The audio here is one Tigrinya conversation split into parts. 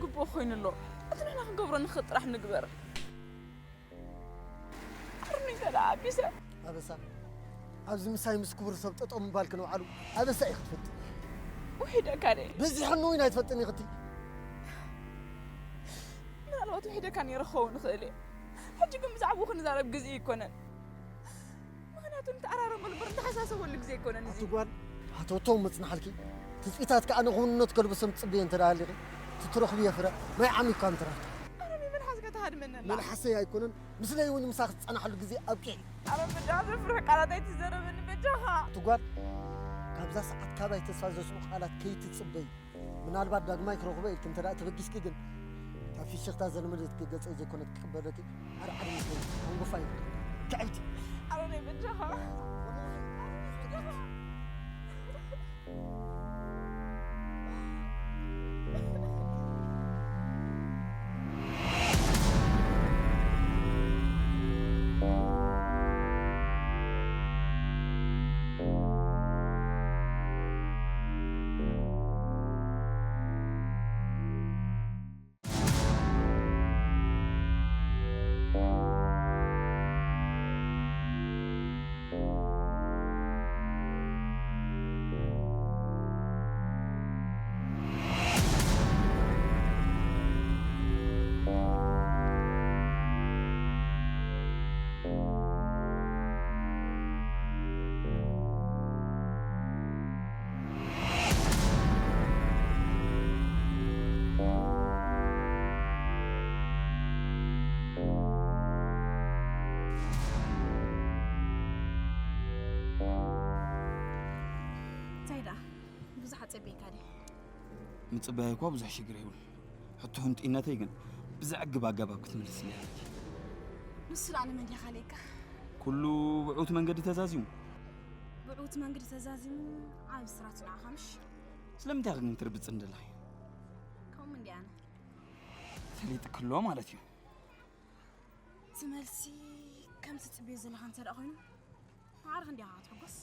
ግቡእ ኮይኑ ኣሎ። እቲ ንሕና ክንገብሮ ንኽእል ጥራሕ ንግበር። ኣርኒ እንተ ደኣ ኣቢሰ ኣበሳ፣ ኣብዚ ምሳይ ምስ ክቡር ሰብ ጠጠው ምባል ክንውዓሉ ኣበሳ ኢኺ ትፈልጢ። ውሒደካ ድየ? በዚሕኒ እውን ኣይትፈልጥን ኢኺ እቲ። ምናልባት ውሒደካ ነይረ ክኸውን ይኽእል እየ። ሕጂ ግን ብዛዕባኡ ክንዛረብ ግዜ ኣይኮነን። ምኽንያቱ ንተኣራረመሉ እምበር ንተሓሳሰበሉ ግዜ ኣይኮነን እዚ። ኣቲ ጓል፣ ሃተውተው ምጽናሕልኪ። ትጽቢታትኪ ኣነ ክውንነት ከልብሶም ትጽበየ እንተ ደኣ ሃሊኺ፣ ትትረኽብዮ ፍረ ማይ ዓሚኳ ምትራፍ። ኣረ፣ መን ሓዝካ ትሃድመኒ ኣላ? መልሓሰይ ኣይኮነን፣ ምስለይ እውን ምሳኺ ዝጸናሕሉ ግዜ ኣብቂዑ። ኣረ፣ በጃኻ ዘፍርሑ ቃላት ኣይትዘረበኒ፣ በጃኻ። ኣቲ ጓል፣ ካብዛ ሰዓት ካባይ ተስፋ ዘስቑ ቃላት ከይትጽበዪ። ምናልባት ዳግማይ ክረኽቦ ኢልኪ እንተ ደኣ ተበጊስኪ ግን፣ እታ ፍሽኽታ ዘልመደትኪ ገጸይ ዘይኮነት ክቕበለኪ፣ ዓርዓር ምስለይ ኣንጎፋ ኢልኪ። ክዕብቲ። ኣረ፣ ናይ በጃኻ። እንታይ ደኣ? ብዙሕ ኣጸቢእካ ድየ? ምጽባይ እኳ ብዙሕ ሽግር የብሉን። ሕቶ ህንጥይነተይ ግን ብዘዕግብ ኣገባብ ክትምልስለይ ኣለኪ። ንሱ ደኣ ንመን ዲኻ ለይካ? ኩሉ ብዕውት መንገዲ ተዛዚሙ። ብዕውት መንገዲ ተዛዚሙ ዓቢ ስራት ንዓኻ ምሽ? ስለምንታይ ኢኺ ግን ትርብጽ እንደለኺ? ከምኡ እንዲ ኣነ። ፈሊጥኪ ኣሎ ማለት እዩ። እቲ መልሲ ከምቲ ትጽበዮ ዘለኻ እንተ ደኣ ኮይኑ፣ ማዕረ ክንደይ ኢኻ ክትሕጎስ?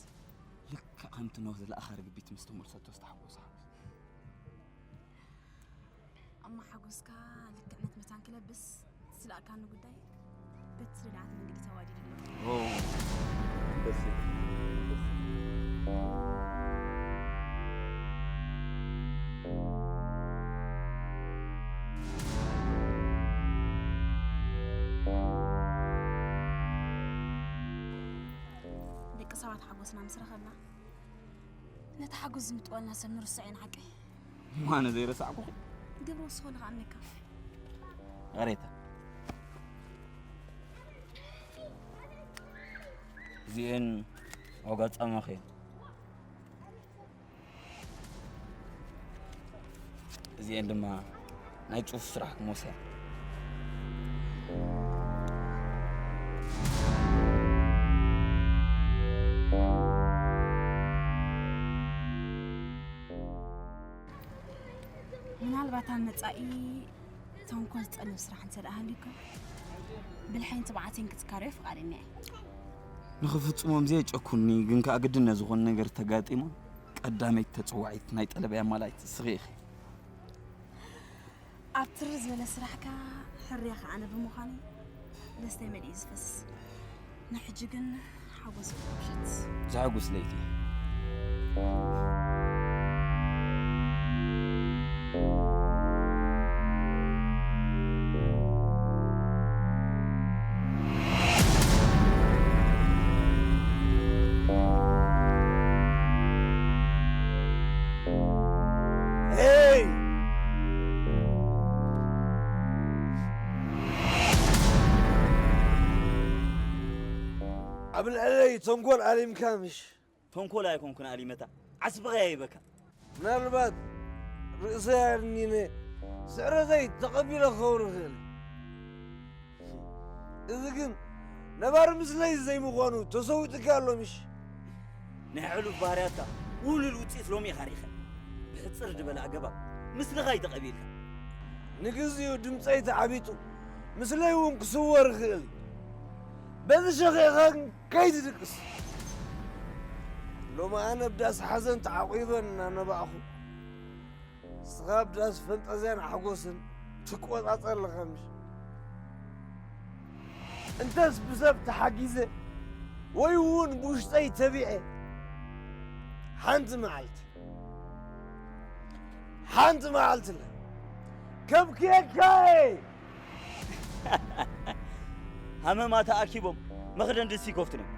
ልክዕ ከምቲ ኖህ ዝለኣኻ ርግቢት ምስ ተመልሰቶ ዝተሓጎሰ ሓጎስ። እሞ ሓጎስካ ልክዕነት መታን ክለብስ፣ እቲ ዝለኣካኒ ጉዳይ በቲ ርድኣት መንገዲ ተዋዲዱ ኣሎ። ኦ፣ ደስ ይብል። ደስ ይብል። ደቂ ሰባት ሓጎስና ምስ ረኸብና፣ ነቲ ሓጎስ ዝምጥወልና ሰብ ንርስዖ ኢና ሓቀይ። እሞ ኣነ ዘይረሳዕኩኺ? ግብረ ወስኾ ንኽኣምነካ። ቐሬታ። እዚኤን ዋጋ ጻማኺ እየን። እዚኤን ድማ ናይ ጽፉፍ ስራሕ ክመውሰያ። ምናልባት ኣብ መጻኢ ተንኮል ዝጠልብ ስራሕ እንተ ደኣ ሃልዩካ፣ ብልሐይን ትብዓተይን ክትካረዮ ፍቓደኛ እየ። ንኽፍጽሞም ዘየጨኩኒ ግን ከኣ ግድነት ዝኾነ ነገር ተጋጢሙ፣ ቀዳመይቲ ተጸዋዒት ናይ ጠለበይ ኣማላኢት እስኺ ኢኺ። ኣብ ትሪ ዝበለ ስራሕካ ሕርያ ከኣ ኣነ ብምዃነይ ደስተይ መሊኡ ዝፈስስ። ንሕጂ ግን ሓጎስ ምሸት። ዘሐጉስ ለይቲ። ሄይ! ኣብ ልዕለይ ተንኮል ኣሊምካ ምሽ? ተንኮል ኣይኮንኩን ኣሊመታ፣ ዓስብኻ ይበካ። ምናልባት ርእሰይ ኣድኒነ ስዕረተይ ተቐቢለ ክኸውን እኽእል። እዚ ግን ነባሪ ምስለይ ዘይምዃኑ ተሰዊጥካ ኣሎ ምሽ? ናይ ሕሉፍ ባህርያትካ ውህሉል ውጽኢት ሎሚ ኢኻ ርኢኻ። ብሕጽር ዝበለ ኣገባብ ምስልኻ እዩ ተቐቢልካ። ንግዚኡ ድምጸይ ተዓቢጡ ምስለይ እውን ክስወር ይኽእል። በዚ ሸኺዕካ ግን ከይትድቅስ። ሎሚ ኣነ ብዳስ ሓዘን ተዓቑበ እናነባዕኹ፣ ንስኻ ኣብ ዳስ ፈንጠዝያን ሓጎስን ትቆጻጸር ኣለኻ ምሽ? እንተስ ብሰብ ተሓጊዘ ወይ እውን ብውሽጠይ ተቢዐ ሓንቲ መዓልቲ ሓንቲ መዓልቲ ኣላ ከብክየካየ። ሃመማ ተኣኪቦም መኽደን ድስቲ ይከፍቱን እዮም።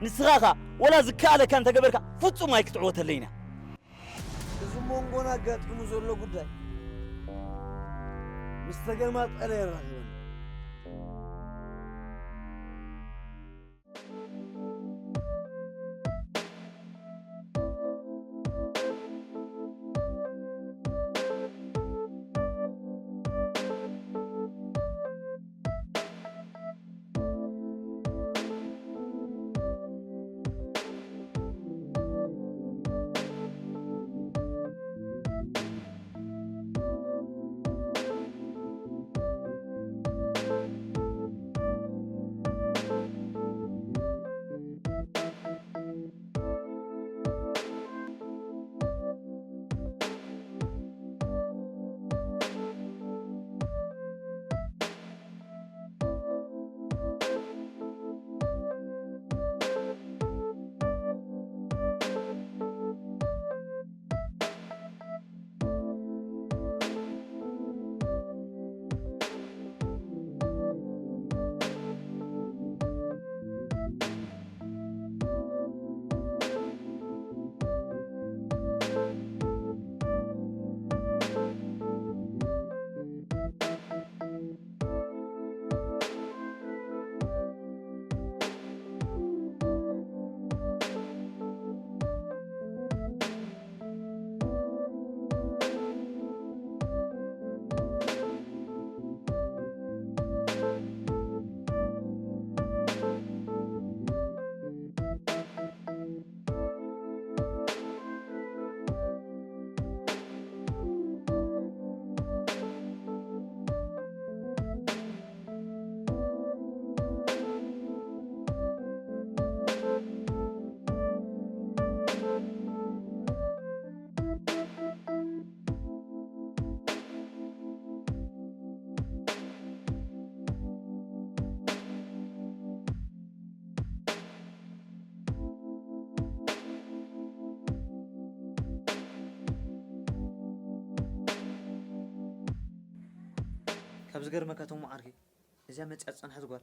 ንስኻ ኸኣ ወላ ዝከኣለካ እንተገበርካ ፍጹም ኣይክትዕወተለይን እያ። እዚ መንጎና ኣጋጢሙ ዘሎ ጉዳይ ምስ ተገማጠለ የራኽበና። ካብ ዝገርመካ ቶም ዓርኪ እዚኣ መፅያ ዝፀንሐት ጓል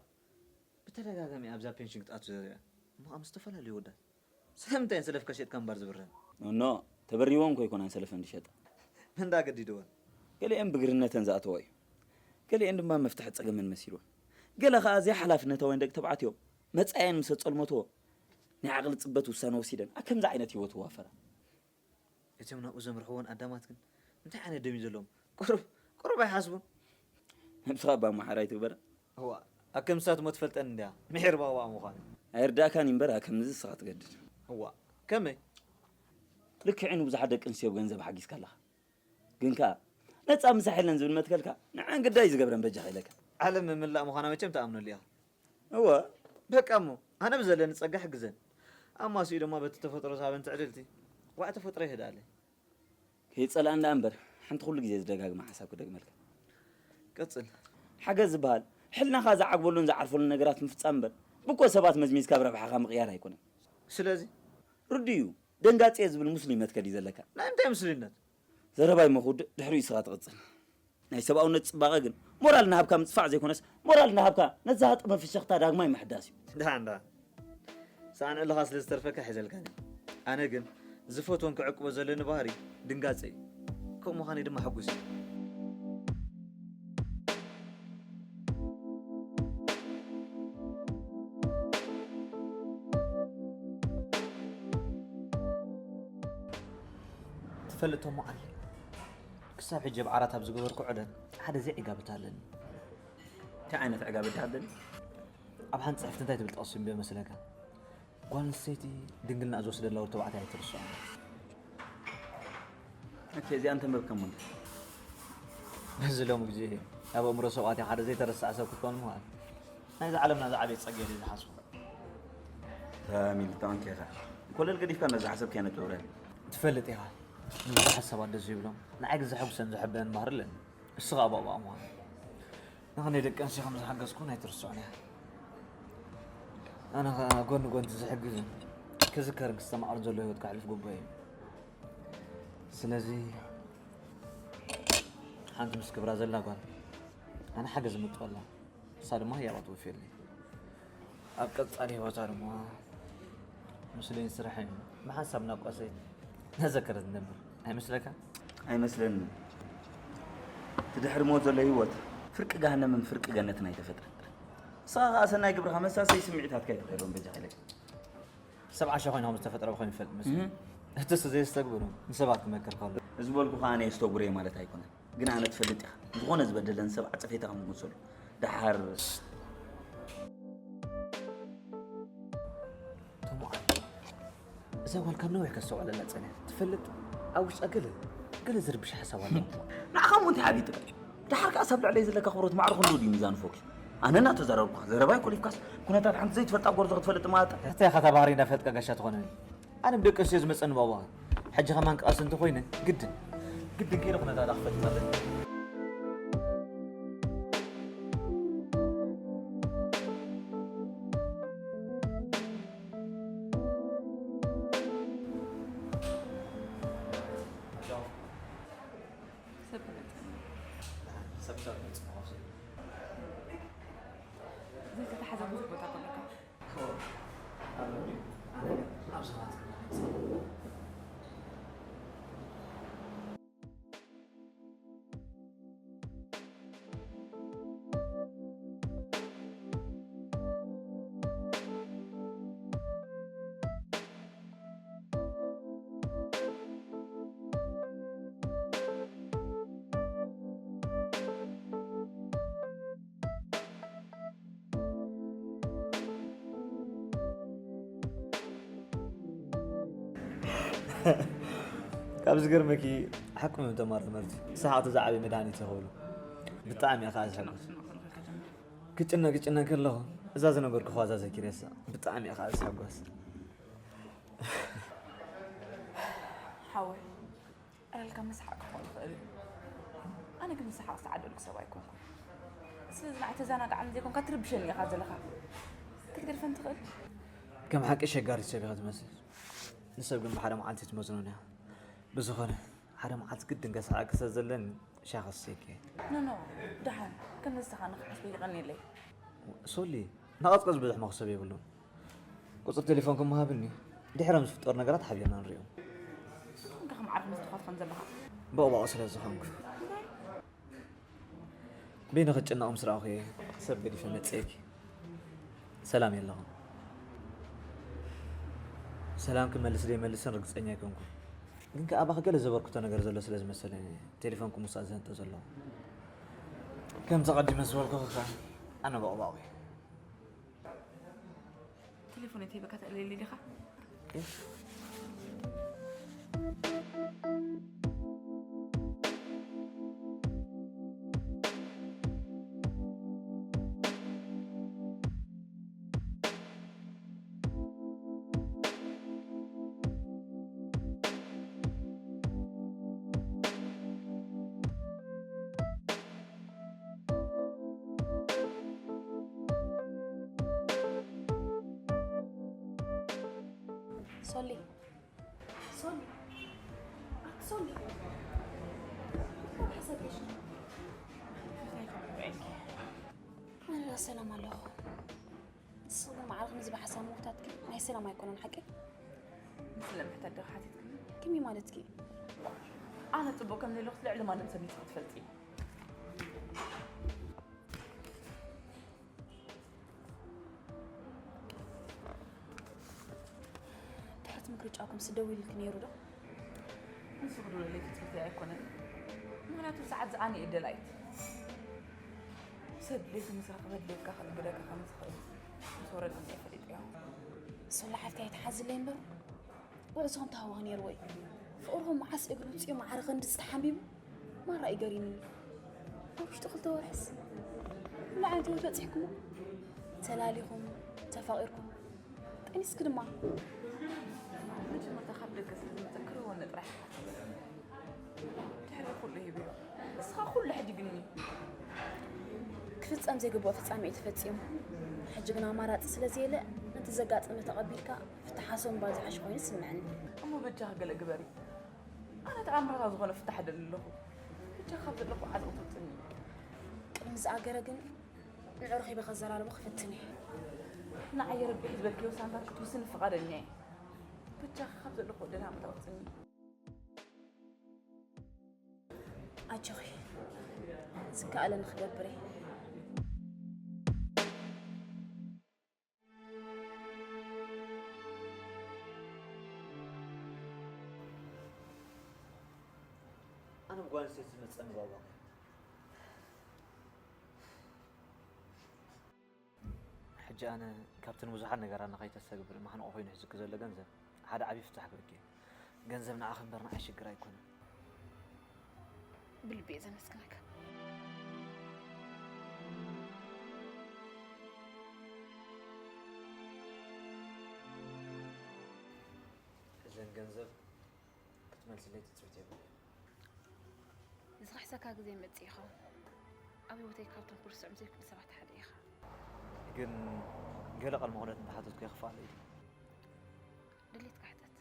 ብተደጋጋሚ ኣብዛ ፔንሽን ክትኣቱ ዘሪኣ እሞ ኣብ ዝተፈላለዩ ወዳት ስለምንታይ እንሰለፍካ ሸጥካ እምባር ዝብረን ኖ ተበሪዎም ኮ ይኮናን ሰለፈን ዝሸጣ መንዳ ገዲድወን ገሊአን ብግርነተን ዝኣተዋ እዩ ገሊአን ድማ መፍትሒ ፀገመን መሲልወን ገለ ከዓ ዘይሓላፍነታውያን ደቂ ተባዕትዮ መፃየን ምስ ኣፀልመትዎ ናይ ዓቕሊ ፅበት ውሳነ ወሲደን ኣብ ከምዚ ዓይነት ህይወት ይዋፈራ እቶም ናብኡ ዘምርሕወን ኣዳማት ግን እንታይ ዓይነት ደም እዩ ዘለዎም ቁሩብ ቁሩብ ኣይሓስቡን ነብስኻ እባ መሓራይ ትግበራ እዋ ኣከም ንሳትሞ ትፈልጠኒ እንድያ ምሒር ባዋ ምዃኑ ኣይርዳእካን እዩ እምበር ከምዚ ንስኻ ትገድድ እዋ ከመይ ልክዕ ንብዙሓት ደቂ ኣንስትዮ ብገንዘብ ሓጊዝካ ኣለኻ ግን ከኣ ነፃ ምሳሕ የለን ዝብል መትከልካ ንዓን ግዳይ ዝገብረን በጃኻ ኢለካ ዓለም ምምላእ ምዃና መቸም ትኣምነሉ ኢኻ እወ በቃ እሞ ኣነ ብዘለኒ ጸጋ ሕግዘን ኣብ ማስኡ ድማ በቲ ተፈጥሮ ዝሃበን ትዕድልቲ ዋዕ ተፈጥሮ ይህድኣለይ ከይጸልኣ እንዳ እምበር ሓንቲ ኩሉ ግዜ ዝደጋግማ ሓሳብ ክደግመልካ ቀጽል ሓገዝ ዝበሃል ሕልናኻ ዝዓግበሉን ዝዓርፈሉን ነገራት ምፍጻም እምበር ብኮ ሰባት መዝሚዝካ ብረብሓኻ ምቕያር ኣይኮነን ስለዚ ርዱ እዩ ደንጋጽ እየ ዝብል ሙስሊም መትከል እዩ ዘለካ ናይ እንታይ ምስልነት ዘረባይ መኹድ ድሕሪኡ ስኻ ትቕጽል ናይ ሰብኣውነት ጽባቐ ግን ሞራል ናሃብካ ምጽፋዕ ዘይኮነስ ሞራል ናሃብካ ነዛ ሃጠመ ፍሸኽታ ዳግማይ ምሕዳስ እዩ። ደሓን ደሓን ሰኣን እልኻ ስለ ዝተርፈካ ሒዘልካኒ። ኣነ ግን ዝፈትዎን ክዕቅቦ ዘለኒ ባህሪ ድንጋጸ እዩ። ከምኡ ምዃነይ ድማ ሕጉስ እየ። ትፈልጥ እሞ ዓሊ ክሳብ ሕጂ ኣብ ዓራት ኣብ ዝገበርኩ ዕደት ሓደ ዘይ ዕጋበት ኣለኒ እንታይ ዓይነት ዕጋበት ኣለኒ ኣብ ሓንቲ ፅሕፍቲ እንታይ ትብል ጠቕሱ እምበ መስለካ ጓል ኣንስተይቲ ድንግልና ዝወስደላ ወዲ ተባዕታይ ኣይትርስዖ እዚኣ እንተንበብከሞ በዚ ሎም ግዜ ኣብ ኣእምሮ ሰብኣት ሓደ ዘይተረሳዕ ሰብ ክትኮን ምዃን ናይዚ ዓለምና ዝዓበየ ጸገ ኢለ ዝሓስቦ ተሚልታን ኬኻ ኮለል ገዲፍካ ነዛ ሓሰብ ከይነጥብረ ትፈልጥ ኢኻ ንብዙሓት ሰባት ደስ ይብሎም። ንዓይ ግን ዘሐጉሰን ዘሐበንን ባህሪ ኣለኒ። እሱ ኸኣ ባባ ምዃኑ። ንኽንደይ ደቂ ኣንስትዮ ከም ዝሓገዝኩ ኣይትርስዑን እያ። ኣነ ኸኣ ጎኒ ጎኒ ዝሕግዝን ክዝከርን ክስተማቐርን ዘሎ ህይወት ከሕልፍ ግቡእ እዩ። ስለዚ ሓንቲ ምስ ክብራ ዘላ ጓል ኣነ ሓገዝ ምጥወላ። ንሳ ድማ ህያባ ትወፍየለይ። ኣብ ቀጻሊ ህይወታ ድማ ምስለይን ስራሕን ብሓንሳብ እናቋሰየት እናዘከረት ንነብር። ኣይመስለካ? ኣይመስለንን። እቲ ድሕሪ ሞት ዘሎ ህይወት ፍርቂ ገሃነምን ፍርቂ ገነትን ኣይተፈጥረን። ንስኻ ኸኣ ሰናይ ግብርኻ መሳሰይ ስምዒታትካ ኣይትግበሮም በጃኻ ኢለካ። ሰብ ዓሻ ኮይንኩም ዝተፈጥረ ኮይኑ ይፈልጥ መስሉ። እህ። እትስ ዘየስተግብሩ ንሰባት ክመክር ከሎ። ዝበልኩኻ ኣነ የስተጉረ ማለት ኣይኮነን። ግን ኣነ ትፈልጥ ኢኻ። ዝኾነ ዝበደለን ሰብ ዓጸፌታ ከም ዝመሰሉ። ደሓር። ተሙዓል። እዛ ጓል ካብ ነዊሕ ከስተውዕለላ ጸኒሐ። ትፈልጥ፣ ኣብ ውሽጣ ገለ፣ ገለ ዝርብሽ ሓሳብ ኣሎ። ንዓኻ እሞ እንታይ ዓቢጥካ? ደሓር ከኣ ሰብ ልዕለይ ዘለካ ኣኽብሮት ማዕረ ክንድኡ ድዩ ሚዛኑ ፎኪ? ኣነ እናተዛረብኩኻ፣ ዘረባይ ኮሊፍካስ፣ ኩነታት ሓንቲ ዘይትፈልጣ ጎርዞ ክትፈልጥ ማለት እንታይ ኢኻ እታ ባህሪ እንዳፈለጥካ ጋሻ ትኾነኒ? ኣነ ብደቂ ኣንስትዮ ዝመጸኒ ባባ። ሕጂ ከማን ክቐስ እንተኾይነ፣ ግድን፣ ግድን ከይደ ኩነታት ክፈልጥ ኣለኒ። ሰብ ተመልሰ። ሰብ ሰብ ተመልሰ። ዘይተታሓዘ ብዙሕ ቦታ ከለካ። ኣብ ሰባት ካብ ዝገርመኪ ሓቅም እዮም ተመራመርቲ ሰሓቕቲ ዝዓበየ መድሃኒት ይኸብሉ ብጣዕሚ እየ ከዓ ዝሕጎስ ክጭነ ክጭነ ከለኹ እዛ ዝነገርኩ ኸዛ ዘኪረሳ ብጣዕሚ እየ ከዓ ዝሕጎስ ሓወይ ዕላልካ ምስሓቕ ክኾን ይኽእል እዩ። ኣነ ግን ምስሓቕ ዝተዓደልኩ ሰብ ኣይኮንኩን። ስለዚ ንዓይ ተዘናግዓኒ ዘይኮንካ ትርብሸኒ ኢኻ ዘለኻ። ክትገድፈን ትኽእል? ከም ሓቂ ሸጋሪት ሰብ ኢኻ ትመስል። ንሰብ ግን ብሓደ መዓልቲ ትመዝኖን ኢኻ። ብዝኾነ ሓደ መዓልቲ ግድን ከስሓቂ ስለ ዘለኒ ሻሂ ከስቴኪ። ኖ ኖ፣ ደሓን ከም ንስኻ ንኽሓስቦ ይቐንየለይ። ሶሊ፣ ንቐጽቀጽ ብዙሕ መኽሰብ የብሉን። ቁጽሪ ቴሌፎንኩም ምሃብኒ ድሕሮም ዝፍጠሩ ነገራት ሓቢርና ንሪኦም። ንስኹም ከ ከም ዓርኪ ምስ ድኻት ከም ዘለኻ? ብቕባቑ ስለ ዝኾንኩ። በይኑ ክጭነቕ ምስ ረኣኹ እየ ሰብ ገዲፈ መጽኤኪ። ሰላም የለኹም። ሰላም ክመልስ ዘይመልስን ርግጸኛ ኣይኮንኩን። ግን ከኣ ኣባኺ ገለ ዘበርክቶ ነገር ዘሎ ስለ ዝመሰለኒ ቴሌፎንኩም ውሳእ ዘንጠ ዘለኹ። ከምቲ ቀዲመ ዝበልኩኺ ከኣ ኣነ ብቕባቑ እየ። ቴሌፎነይ ተሂበካ ተእልየለይ ዲኻ? ሶሊ ሶሊ ኣቲ ሶሊ ሓሳብ የሽ ኣነ ሰላም ኣለኹ ንስኹም ግን ማዕረ ከምዚ ብሓሳብ ምውታት ግን ናይ ሰላም ኣይኮነን ሓቂ ንስለ ምሕታት ዶ ሓቲትክኒ ከመይ ማለትኪ ኣነ ጽቡቕ ከም ዘለኹ ልዕሊ ማንም ሰብ ንስኺ ትፈልጢ ድሕሪ እቲ ምርጫ ኩምሲ ደዊሉልኪ ነይሩ ዶ? ንሱ ክድውለለይ ትጽቢተይ ኣይኮነን። ምኽንያቱ ሰዓት ዝኣነ እየ ደላይት። ሰብ ድሌቱ ምስ ረኸበ ድሌትካ ከእግደካ ከም ዝኽእል ምስ ወረደኒ እየ ፈሊጠዮ። ሶላ ሓፍተይ ኣይትሓዝለይ እምበር ጉዕዞኹም ተሃዋኺ ነይርዎ እዩ። ፍቕርኹም መዓስ እግሪ ውፅኡ ማዕረ ክንድዚ ተሓምቢቡ? ማራ እዩ ገሪሙኒ። ኣብ ውሽጢ ክልተ ወርሕስ ኩሉ ዓይነት ህይወት በፂሕኩሞ? ተላሊኹም፣ ተፋቒርኩም፣ ጠኒስኪ ድማ። መጀመርታ ካብ ደገ ስለ ዝመፀ ክረወኒ ጥራሕ ኢኻ ትብል። ጸም ዘይግብኦ ፍጻሜ እዩ ተፈጺሙ። ሕጂ ግን ኣማራጺ ስለ ዘየለ፣ ነቲ ዘጋጠመ ተቐቢልካ ፍታሕ ሃሰው ምባል ዝሓሸ ኮይኑ ይስምዐኒ። እሞ በጃኻ ገለ ግበሪ። ኣነ ተኣምራታ ዝኾነ ፍታሕ እደሊ ኣለኹ። በጃኻ ካብ ዘለኹ ዓዘቕቲ ውጽኒ። ቅድሚ ዝኣገረ ግን ንዕኡ ረኺበ ከዘራርቦ ክፍትን እየ። ንዓይ የረብሕ ዝበልክዮ ውሳነታት ክትውስኒ ፍቓደኛ እየ። በጃኻ ካብ ዘለኹ ደላመታ ውጽኒ። ኣጆኺ፣ ዝከኣለኒ ክገብር እየ። ኣነ ብጓል ኣንስተይቲ ዝመጸኒ ጓጓ። ሕጂ ኣነ ካብቲ ንብዙሓት ነገራትና ከይተስተግብር ማሕንቆ ኮይኑ ሒዙኪ ዘሎ ገንዘብ ሓደ ዓብዪ ፍታሕ ክበኪ እዩ። ገንዘብ ንዓኺ እምበር ንዓይ ሽግር ኣይኮነን። ብልቢ እየ ዘመስግነካ። እዘን ገንዘብ ክትመልስለይ ትጽቢት የብለይን። ዝኽሕሰካ ግዜ ይመጽእ ይኸውን። ኣብ ህይወተይ ካብቶም ክርስዖም ዘይክእሉ ሰባት ሓደ ኢኻ። ግን ገለ ቅድመ ኩነት እንተሓተትኩ የኽፍኣለይ ድዩ? ድሌትካ ሕተት።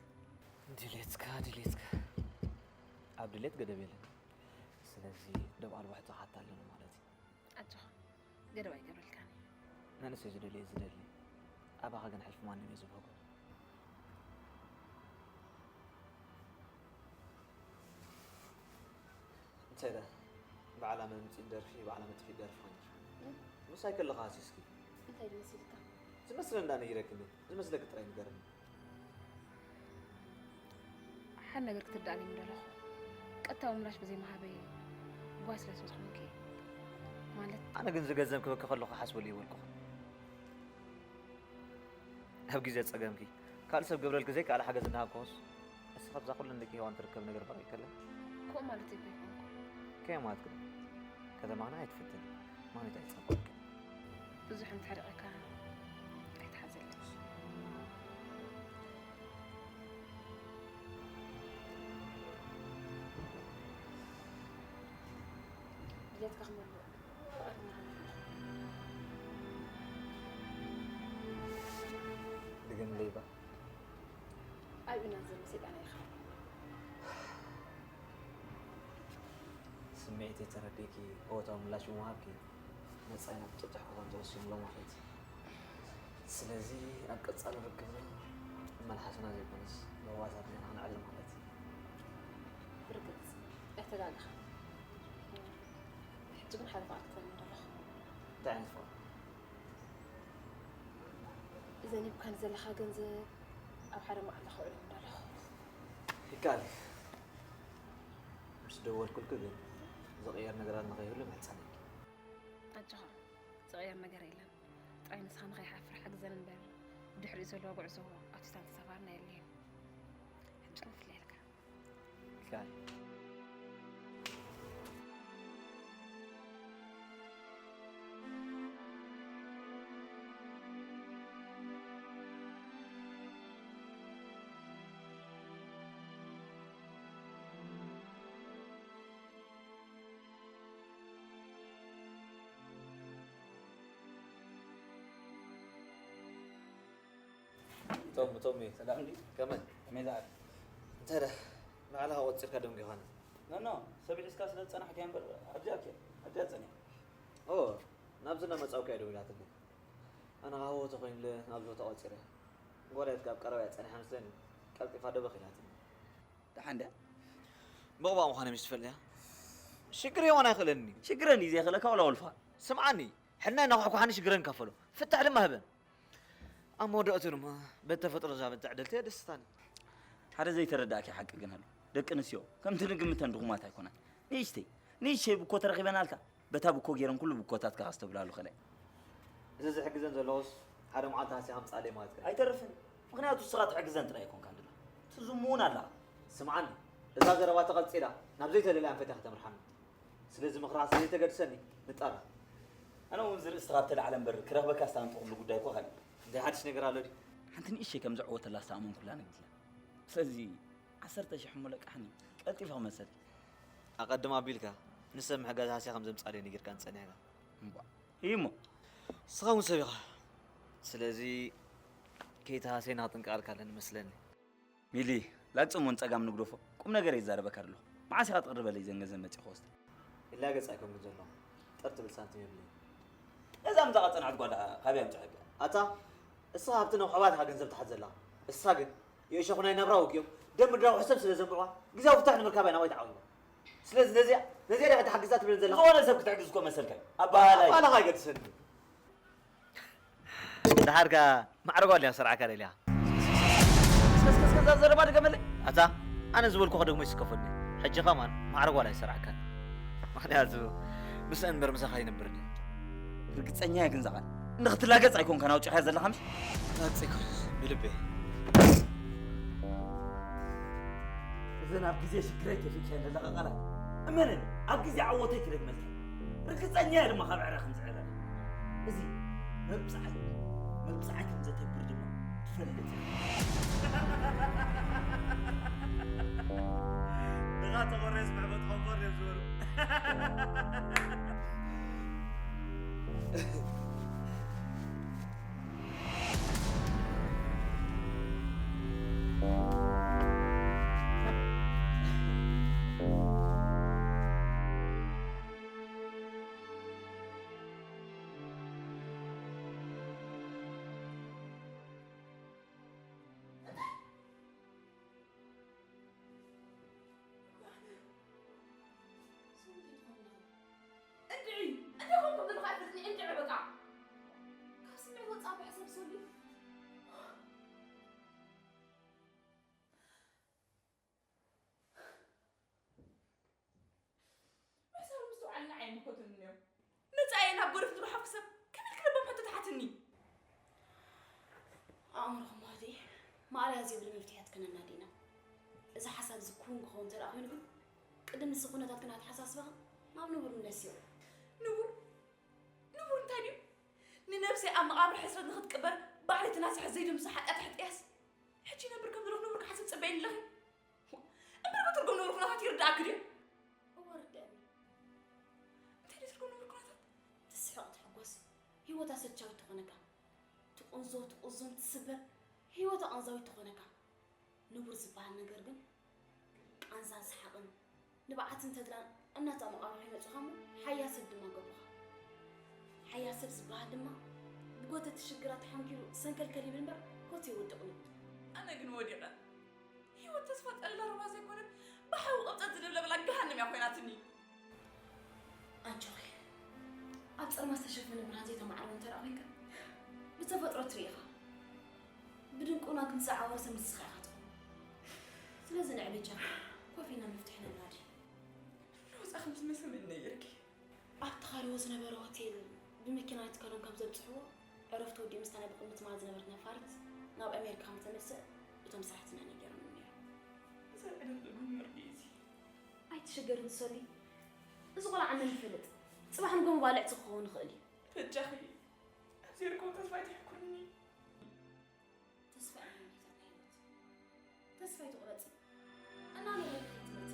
ድሌትካ፣ ድሌትካ። ኣብ ድሌት ገደብ የለን። ስለዚ ዶብ ኣልቦ ሕቶ ክሓታ ኣለኒ ማለት እዩ። ኣጆኻ፣ ገደብ ኣይገብረልካን እየ። መንእሰይ ዝደልዮ እዩ ዝደሊ። ኣባኻ ግን ሕልፊ ማንም እየ ዝብህጎ። እንታይ ደኣ፣ ባዕላ መምጽኢ ደርፊ፣ ባዕላ መጥፍኢ ደርፊ ኮይንኪ። እም? ምሳይ ከለኻ ሃሲስኪ። እንታይ ድመስልካ? ዝመስለኒ ደኣ ነጊረኪ እንድየ። ዝመስለኪ ጥራይ ንገርኒ። ሓደ ነገር ክትርዳእኒ ምደለኹ። ቀጥታዊ ምላሽ ብዘይ ምሃበይ ጓል ስለ ዝኾንኪ። ማለት ኣነ ግን ዝገዘም ክበኪ ከለኹ ሓስበሉ ይበልኩ። ኣብ ግዜ ጸገምኪ ካልእ ሰብ ገብረልኪ ዘይከኣለ ሓገዝ እናሃብኩስ፣ እስኺ ካብዛ ኩለን ደቂ ሄዋን ትርከብ ነገር በቒ ከለን። ከምኡ ማለት ኣይኮንኩ። ከመይ ማለት ግን? ከተማና ኣይትፍትን፣ ማነት ኣይትጸብቀልክን። ብዙሕ እንተሕሪቐካ ኣይትሓዘለይ። ድሌትካ ክመልእ ፍቓደኛ ኣለኹ። ድገምለይ እባ። ኣብ ኢድና ዘሎ ሰይጣን ኣይኽፋእ። ስምዒተይ ተረዲእኪ እወታዊ ምላሽ ብምሃብኪ፣ መጻኢና ብጥጡሕ ክኾን ተወሲኑ ኣሎ ማለት እዩ። ስለዚ ኣብ ቀጻሊ ርክብና መልሓስና ዘይኮነስ ለዋሳትና ኢና ክነዕሊ ማለት እዩ። ብርግጽ ኣይተጋገኻን። ሕጂ ግን ሓደ ፍቓድ ክፈሊ ምደለኹ። እንታይ ዓይነት ፍቓድ? እዘን ሂብካኒ ዘለኻ ገንዘብ ኣብ ሓደ መዓልቲ ከውዕሎ ምደለኹ። ይከኣል እዩ። ምስ ደወልኩልኪ ግን ዝቕየር ነገራት ንኸይህሉ እምሕጸነኪ። ኣጆኻ፣ ዝቕየር ነገር የለን። ጥራይ ንስኻ ንኸይሓፍር ሓግዘኒ እምበር፣ ብድሕሪኡ ዘሎ ጉዕዞ ኣውቲስታን ተሳፋርን ኣየድልዮን። ሕጂ ግን ፍለየልካ። ይከኣል። ቶም፣ ቶሚ። ሰላም እንዲ? ከመይ? ከመይ ዝኣል? እንታይ ደኣ? ባዕልኻ ቆጺርካ ደንጒኻና። ኖ፣ ኖ፣ ሰብ ሒዝካ ስለ ዝጸናሕካ እምበር፣ ኣብዚኣ እኮ፣ ኣብዚኣ ጸኒሐ። ኦ፣ ናብዚ እናመጻእኩ እያ ደዊላትለይ። ኣነ ሃወ ተኾይኑለ ናብዚ ቦታ ቆጺረ። ጓል እያ፣ ኣብ ቀረባ እያ ጸኒሓ መስለኒ፣ ቀልጢፋ ደበኽ ኢላትኒ። ደሓን ድያ? ብቑባእ ምዃነ ምስ ትፈልጥ እያ። ሽግር የዋን ኣይኽእለኒ። ሽግረን እዩ ዘየኽእለካ ወላ ወልፋ? ስምዓኒ፣ ሕልና እናኳሕኳሓኒ ሽግረን ይካፈሎ። ፍታሕ ድማ ህበን። ኣብ መወዳእትኡ ድማ በቲ ተፈጥሮ ዝሃበን ዕድልቲ የደስታኒ። ሓደ ዘይተረዳእኪ ሓቂ ግን ኣሎ። ደቂ ኣንስትዮ ከምቲ ንግምተን ድኹማት ኣይኮናን። ንእሽተይ ንእሽተይ ብኮ ተረኺበናልካ፣ በታ ብኮ ገይረን ኩሉ ብኮታትካ ከስተብላሉ ከለይ። እዚ ዝሕግዘን ዘለኹስ ሓደ መዓልቲ ሃስያ ከምጽኣለይ ማለት ከ? ኣይተርፍን። ምኽንያቱ ንስኻ ትሕግዘን ጥራይ ኣይኮንካን ድላ፣ ትዝሙ እውን ኣለኻ። ስምዓኒ፣ እዛ ዘረባ ተቐልጺላ ናብ ዘይተደልየ ኣንፈት እያ ከተምርሓና። ስለዚ ምኽርኻ ስለ ዘይተገድሰኒ ንጣራ። ኣነ እውን ዝርእስኻ እተላዕለ እምበር ክረኽበካ ዝተሃንጠኹሉ ጉዳይ እኮ ካልእ። እንታይ ሓድሽ ነገር ኣሎ ድዩ? ሓንቲ ንእሽተይ ከም ዘዕወተላ ዝተኣመንኩላ ነጊድላ። ስለዚ ዓሰርተ ሽሕ እሞ ለቃሕኒ፣ ቀልጢፋ ክመልሰልኪ። ኣቐድም ኣቢልካ ንሰብ ምሕጋዝ ሃስያ ከም ዘምጻለይ ነጊርካኒ ጸኒሕካ። እምቧእ፣ እዩ እሞ። ንስኻ እውን ሰብ ኢኻ። ስለዚ ከይተሃሰይና ክጥንቀቐልካ ኣለኒ መስለኒ። ሚሊ፣ ላግጽ እሞ ንጸጋም ንግደፎ። ቁም ነገር እየ ዝዛረበካ ዘለኹ። መዓስ ኢኻ ትቕርበለይ ዘን ገንዘብ መጺእካ ወስደ? ይላገጽ ኣይኮንኩን ዘለኹ። ጠር ትብል ሳንቲም የብለይን። እዛ ምዛኻ ጸንሐት ጓል ካበይ ኣምጺእካ? ኣታ፣ እስኻ ሃብቲ ነውሓባት ኢኻ ገንዘብ ትሓዝ ዘላ። እሳ ግን የእሸኹ ናይ ናብራ ወግዮም ደም ምድራዊ ሕሰብ ስለ ዘንብዕዋ ግዜያዊ ፍታሕ ንምርካብ እያ ናባይ ተዓዊባ። ስለዚ ነዚኣ፣ ነዚኣ ዲኻ ክትሓግዛ ትብለን ዘለኻ? ዝኾነ ሰብ ክትሕግዝ እኮ መሰልካ እዩ። ኣባሃላይ። ኣባላኻ ኣይገድሰኒ። ደሓር ከኣ ማዕረ ጓል እያ ክሰርዓካ ደልያ። እስከ፣ እስከ፣ እስከ፣ እዛ ዘረባ ድገመለይ። ኣታ፣ ኣነ ዝበልኩኻ ደግሞ ይስከፈኒ። ሕጂ ከማን ማዕረ ጓል ኣይሰርዓካን። ምኽንያቱ ምስአን እምበር ምሳኻ ኣይነብርን እየ። ርግጸኛ እየ ግን እዛ ቃል ንኽትላገጽ ኣይኮንካን ኣውጺእካያ ዘለኻ ምሽ? ላግጺ ኣይኮነን፣ ብልበይ። እዘን ኣብ ግዜ ሽግረይ ተፊቅየን ዘለኻ ቃላት እመነኒ፣ ኣብ ግዜ ዓወተይ ክደግመልካ እየ። ርግጸኛ እየ ድማ ካብ ዕረ ከም ዝዕረ። እዚ መብጽዓይ፣ መብጽዓይ ከም ዘተግብር ድማ ትፈልጥ ኢኻ። ድኻ ተቖሬስ ምዕበጥ ቆንፈር እዮም ዝበሉ። እንድዒ! እንታይ ኮንኩም ዘለኹ ኣይፈልጥን እየ፣ እንድዒ በቃ! ካብ ስምዒት ወጻኢ ብሕሰብ ሰልዩ። ምሕሳብ ምስትውዓልና ኣይምልከቱን እዮም። መጻኢ ናብ ጎረፍ ዝጓሓፍ ክሰብ ከመይ ኢልኪ ለባም ሕቶ ትሓትኒ? ኣእምሮኹም ዋህዲ ማእለያ ዘይብሉ መፍትሒ ኣትከነና ዲና። እዚ ሓሳብ እዚ ክውን ክኸውን እንተ ደኣ ኮይኑ ግን፣ ቅድሚ እዚ ኩነታት ግን ኣተሓሳስባኻ ናብ ንቡር ምለስዮ። ንቡር? ንቡር እንታይ ድዩ? ንነብሰይ ኣብ መቓብር ሕስረት ንኽትቅበር ባዕለይ ተናሲሐ ዘይደምስሶ ሓጢኣት ሕጥያስ? ሕጂ ይነብር ከም ዘለኹ ንቡር ክሓስብ ትጽበይኒ ኣለኺ? እምበር ግን ትርጉም ንቡር ኩነታት ይርድኣኪ ድዩ? እወ ርድኣኒ። እንታይ ድዩ ትርጉም ንቡር ኩነታት? ትስሕቕ ትሕጎስ፣ ህይወት ኣሰልቻዊት ትኾነካ። ትቑንዞ ትቑዝም ትስበር፣ ህይወት ኣቐንዛዊት ትኾነካ። ንቡር ዝበሃል ነገር ግን ቃንዛን ሰሓቕን፣ ንብዓትን ተድላን እናተመቓቐሩ ይመጹኻ እሞ ሓያል ሰብ ድማ ገብሩኻ። ሓያል ሰብ ዝበሃል ድማ ብጎተቲ ሽግራት ተሓንኪሩ ሰንከልከል ይብል እምበር ኮት ኣይወድቕን እዩ። ኣነ ግን ወዲቐ። ህይወት ተስፋ ጠለለ ሩባ ዘይኮነት ብሓዊ ቅብጸት ዝልብለበላ ገሃነም እያ ኮይናትኒ። ኣጆኺ፣ ኣብ ጸልማት ዝተሸፈነ ብርሃን ዘይተማዕረወ እንተ ደኣ ኮይንካ፣ ብተፈጥሮ ትርኢ ኢኻ። ብድንቁርና ክንሰዓወር ሰብ ንስኻ ኢኻ ትኾን። ስለዚ ንዕበጃ ኮፍ ኢልና መፍትሒ ነናዲ። ሮዛ ከም ዝመሰለኒ ነይርኪ። ኣብ ተኻርዎ ዝነበረ ሆቴል ብመኪና ንትከሎም ከም ዘብጽሕዎ፣ ዕረፍቲ ወዲኡ ምስታ ናይ ብቕድሚ ትማል ዝነበረት ነፋሪት ናብ ኣሜሪካ ከም ዝተመልሰ እቶም ሰራሕተኛ ነጊሮምኒ ነይሮም። ዘርዕደም ዝግምር ድዩ እዚ? ኣይትሽገሪ ትሰሊ። እዚ ቆልዓ መን ይፈልጥ? ጽባሕ ንጎ መባልዕቲ ክኸውን ይኽእል እዩ። በጃኺ፣ ኣብ ዘይርከቦ ተስፋ ኣይትሕኩርኒ። ተስፋ እያ መምሂታት ናይ ህይወት። ተስፋ ኣይትቑረጺ። እናነበረኪ ከይትመጺ።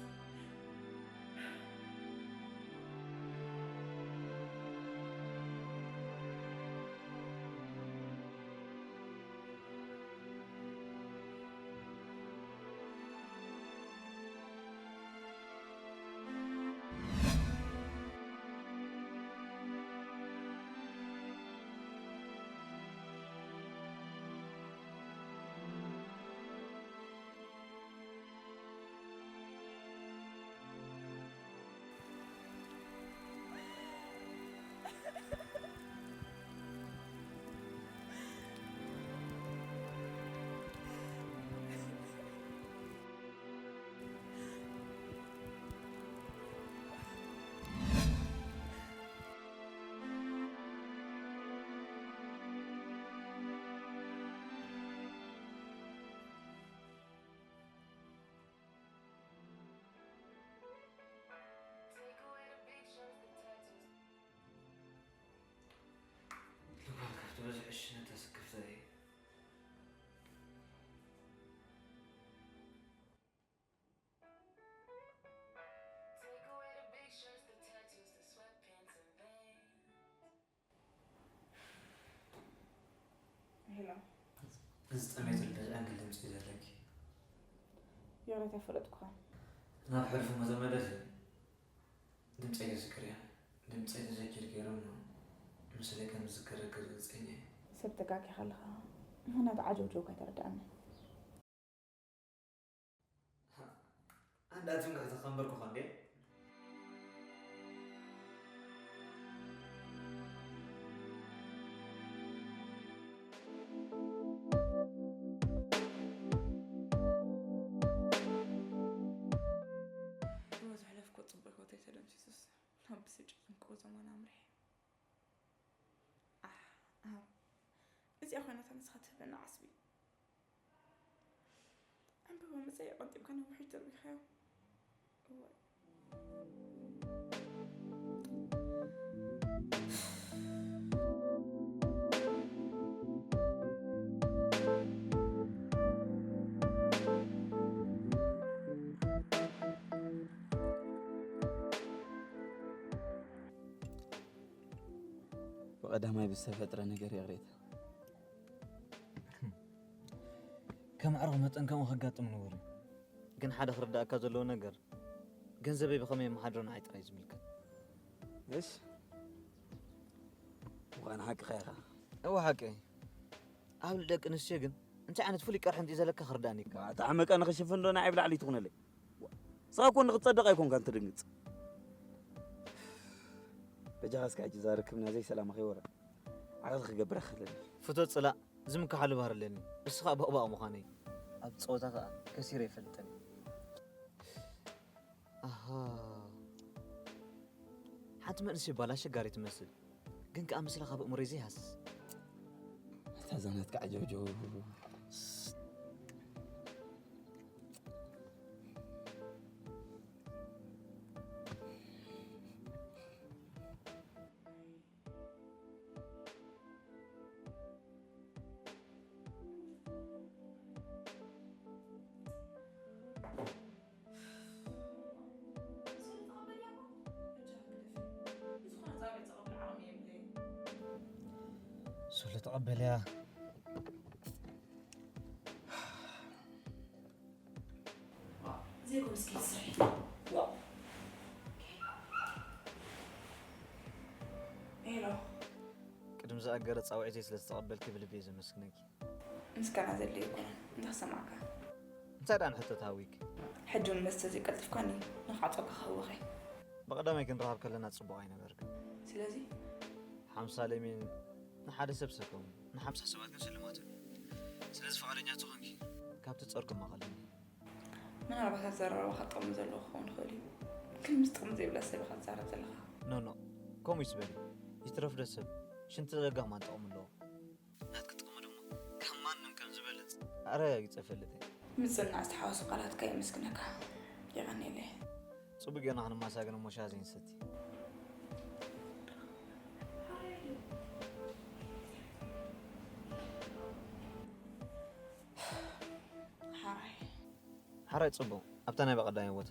ሄሎ። እዚ ጠሜት ልደት ኣንግል ድምፂ እዩ ዘለኪ። የረት ኣይፈለጥኩኻን። ናብ ሕልፉ መተመለስ እዩ። ድምፂ የዝክር እያ። ድምፂ ተዘኪር ገይሮም ነው ምስለ ከም ዝዝከር ርግፀኛ እየ። ሰብ ተጋጊኻ ኣለኻ። ምኽንያቱ ዓጀውጀው ከይተረድኣኒ። ኣንዳ ትምክሕቲ ከንበርኩ ኸንዴ። እሞ ዘሕለፍኮ ጽቡቅ ህይወተይ ተደምሲሱስ ናብ ብስጭትን ቁዘማን ኣምሪሐ። ኣሕ፣ ኣሃ። እዚኣ ኮይናታ ንስኻ ትህበና ዓስቢ። ዕምበባ መጸኢ ቀንጢብካ ናብ ውሕጅ ደርቢኻዮ። እዋይ። ብቐዳማይ ብዝተፈጥረ ነገር ይቕሬታ። ከም ኣዕሩኽ መጠን ከምኡ ከጋጥም ንቡር እዩ። ግን ሓደ ክርዳእካ ዘለዎ ነገር፣ ገንዘበይ ብኸመይ የመሓድሮ ንዓይ ጥራይ እዩ ዝምልከት። እሺ፣ ምዃኑ ሓቅኻ ኢኻ። እወ ሓቀይ። ኣብ ልዕሊ ደቂ ኣንስትዮ ግን እንታይ ዓይነት ፍሉይ ቀርሒ እንድዩ ዘለካ ክርዳእኒ ይከኣል። እታ ዓመቃ ንኽሽፍን ዶ ንዓይ ብላዕሊ ትኹነለይ? ንስኻ እኮ ንኽትጸድቕ ኣይኮንካን ትድንግጽ። በጃኻ እስከ ሕጂ እዛ ርክብና ዘይሰላማ ከይወርድ ዓቐት ክገብር ኣይክእልን እየ። ፍቶ ጽላእ ዝምክሓሉ ባህሪ ኣለኒ። እሱ ኸኣ ቦቕባቕ ምዃነይ። ኣብ ጸወታ ኸኣ ከሲረ ኣይፈልጥን እየ። ኣሃ። ሓንቲ መንእሰይ ጓል ኣሸጋሪ ትመስል። ግን ከኣ ምስላ ካብ ኣእምሮይ ዘይሃስስ። እታ እዛ ናትካ ዓጀውጀው። ሶሎ ተቐበልያ። ዘይኮን እስኪ ትስርሒ። ዋው። ሄሎ። ቅድሚ ዝኣገረ ጻውዒተይ ስለ ዝተቐበልኪ ብልቢ እየ ዘመስግነኪ። ምስጋና ዘድልዮ ኣይኮነን፣ እንተኽሰማዕካ። እንታይ ደኣ ንሕቶ ትሃዊክ? ሕጂ እውን መስተ ዘይቀልጥፍካኒ ንኽዓጾካ ክህወኸይ። ብቐዳማይ ክንራኸብ ከለና ጽቡቕ ኣይነበርክን። ስለዚ? ሓምሳ ለሚን ንሓደ ሰብ ሰከሙ፣ ንሓምሳ ሰባት ግን ስልማት እዩ። ስለዚ ፍቓደኛ ተኾንኪ፣ ካብቲ ጸርኩም ኣቐልኒ። ምናልባት ኣዘራርባኻ ጥቕሚ ዘለዎ ክኸውን ይኽእል እዩ፣ ግን ምስ ጥቕሚ ዘይብላ ሰብ ኢኻ ትዛረብ ዘለኻ። ኖ፣ ኖ፣ ከምኡ ይትበሊ። ይትረፍ ዶ ሰብ፣ ሽንቲ ለጋም ኣን ጥቕሚ ኣለዎ። ናትኪ ጥቕሚ ድማ ካብ ማንም ከም ዝበልጽ ኣረጋጊጸ እፈልጥ እየ። ምጽንናዕ ዝተሓወሶ ቃላትካ የመስግነካ። የቐንየለይ። ጽቡቕ ጌርና ክንመሳገን እሞ ሻሂ ዘይንሰቲ። ሓራይ። ሓራይ ጽቡቕ። ኣብታ ናይ በቐዳማይ ቦታ።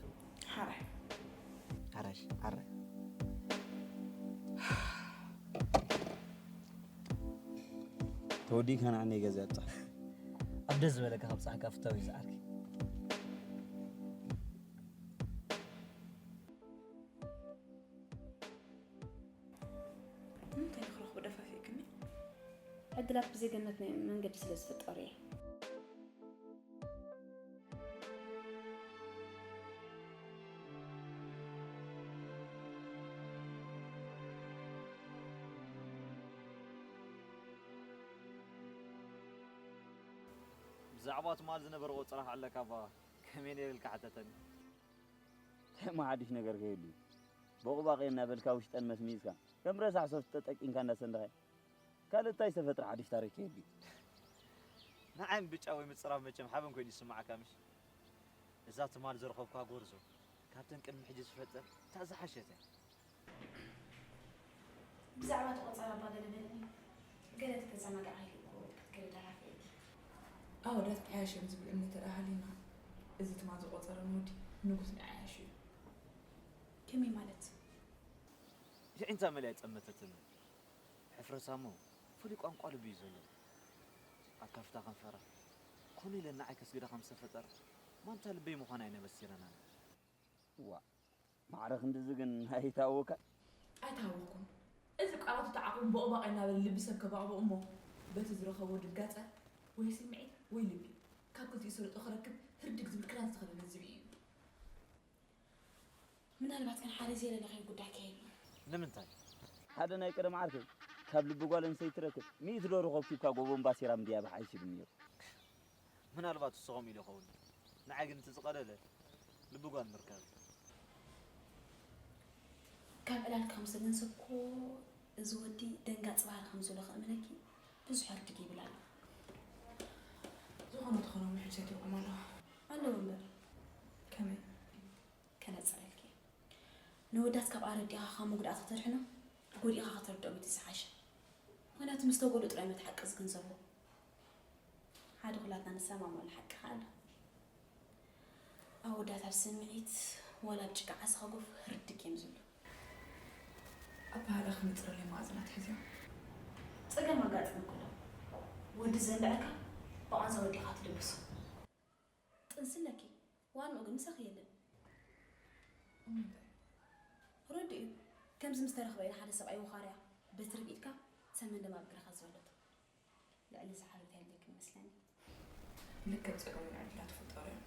ሓራይ። ሓራሽ፣ ሓራይ። ተወዲእካ ንዓነይ ገዛ ኣብጻሕ። ኣብ ደስ ዝበለካ ከብጽሓካ ፍታዊ ዝዓርኪ። እንታይ ንክረኽቦ ደፋፊእክኒ? ዕድላት ብዘይ ገነት ናይ መንገዲ ስለ ዝፍጠሩ እየ። ብዛዕባ ትማል ዝነበረ ቆጸራ ክዕለካ እባ ከመይ ነይሩ ኢልካ ሓተተኒ። ከማ ሓድሽ ነገር ከየሉ እዩ። ቦቕባቕ እናበልካ ውሽጠን መስሚዝካ ከም ረሳሕ ሶፍት ተጠቂንካ እንዳሰንደኻ ካልእ እንታይ ዝተፈጥረ ሓድሽ ታሪክ ከየሉ እዩ። ንዓይ ምብጫ ወይ ምጽራፍ መቸም ሓበን ኮይኑ ይስምዓካ ምሽ? እዛ ትማል ዝረኸብኳ ጎርዞ ካብተን ቅድሚ ሕጂ ዝፈጠር እታ ዝሓሸት እያ። ብዛዕባ እቲ ቆጸራ እባ ገለ በለኒ። ገለ ተተዘናጋዕካ ኢሉ እኮ ክትከይድ ኣራፊእኪ። ኣወዳት ዓያሽ እዮም ዝብል እምነት ተደኣ ሃልዩና፣ እዚ ትማል ዝቆጸረ ንወዲ ንጉስ ናይ ዓያሽ እዩ። ከመይ ማለት? የዒንታ መሊኣ ኣይጠመተትን። ሕፍረታ እሞ ፍሉይ ቋንቋ ልቢ እዩ ዘለዎ። ኣካፍታ ከንፈራ ኮነ ኢለ ንዓይ ከስግዳ ከም ዝተፈጠረ ማንታ ልበይ ምዃና እየን ኣበሲረናኒ። ዋ፣ ማዕረ ክንድዚ ግን ኣይታወካ። ኣይታወቅኩን። እዚ ቃላቱ ተዓቂቡ ቦቕባቕ እናበለ ልቢ ሰብ ከባቕቦ እሞ በቲ ዝረኸቦ ድንጋጸ ወይ ስምዒት ወይ ልቢ ካብ ክልቲኡ ሰሪቑ ክረክብ ህርድግ ዝብል ክዳን ዝተኸደነ ዝብኢ እዩ። ምናልባት ግን ሓደ ዘየለለኸዮ ጉዳይ ከየሉ። ንምንታይ? ሓደ ናይ ቀደም ዓርከይ ካብ ልቢ ጓል ኣንስተይቲ ትረክብ ሚእቲ ዶሮ ከብኪብካ ጎቦ እምባሲራ ምድያብ ሓይሽ ይብል ነይሩ። ምናልባት እሱ ከምኡ ኢሉ ይኸውን። ንዓይ ግን እቲ ዝቐለለ ልቢ ጓል ምርካብ እዩ። ካብ ዕላልካ ከም ዝተገንዘብኩ እዚ ወዲ ደንጋፂ ባህሪ ከም ዘሎ ከእምነኪ ብዙሕ ዕርድግ ይብል ኣሎ። ዝኾነ ተኾነ ውሕድ ትርጉም ኣለዋ። ኣለዎ እምበር ከመይ? ከነፅረልኪ። ንወዳት ካብ ኣረዲኻ ካብ መጉዳእቲ ከተድሕኖ ጎዲእኻ ከተርድኦም እቲ ዝሓሸ። ምክንያቱ ምስ ተጎድኡ ጥራይ መት ሓቂ ዝግንዘቡ። ሓደ ኩላትና ንሰማማሉ ሓቂ ከኣ ኣሎ። ኣወዳት ኣብ ስምዒት ዋላ ኣብ ጭቃ ዓሳ ከጎፍ ህርድግ እዮም ዝብሉ። ኣባህላ ክምፅረለይ መኣዝናት ሒዝዮም። ፀገም ኣጋጥመኩ ኣሎ። ወዲ ዘንብዐካ ብቓንዛ ወዲኻ ትድብሶ። ጥንሲ ኣለኪ። ዋንኡ ግን ምሳኺ የለን። ረዱ እዩ። ከምዚ ምስ ተረኽበ ኢና ሓደ ሰብኣይ ውኻርያ በትሪ ብኢድካ ሰመን ደማ ብግረኻ ዝበለቶ። ልዕሊ እዚ ሓበሬታ የድልየክን ይመስለኒ። ልክዕ ጸገሙን ዕድላት ይፍጠሩ እዮም።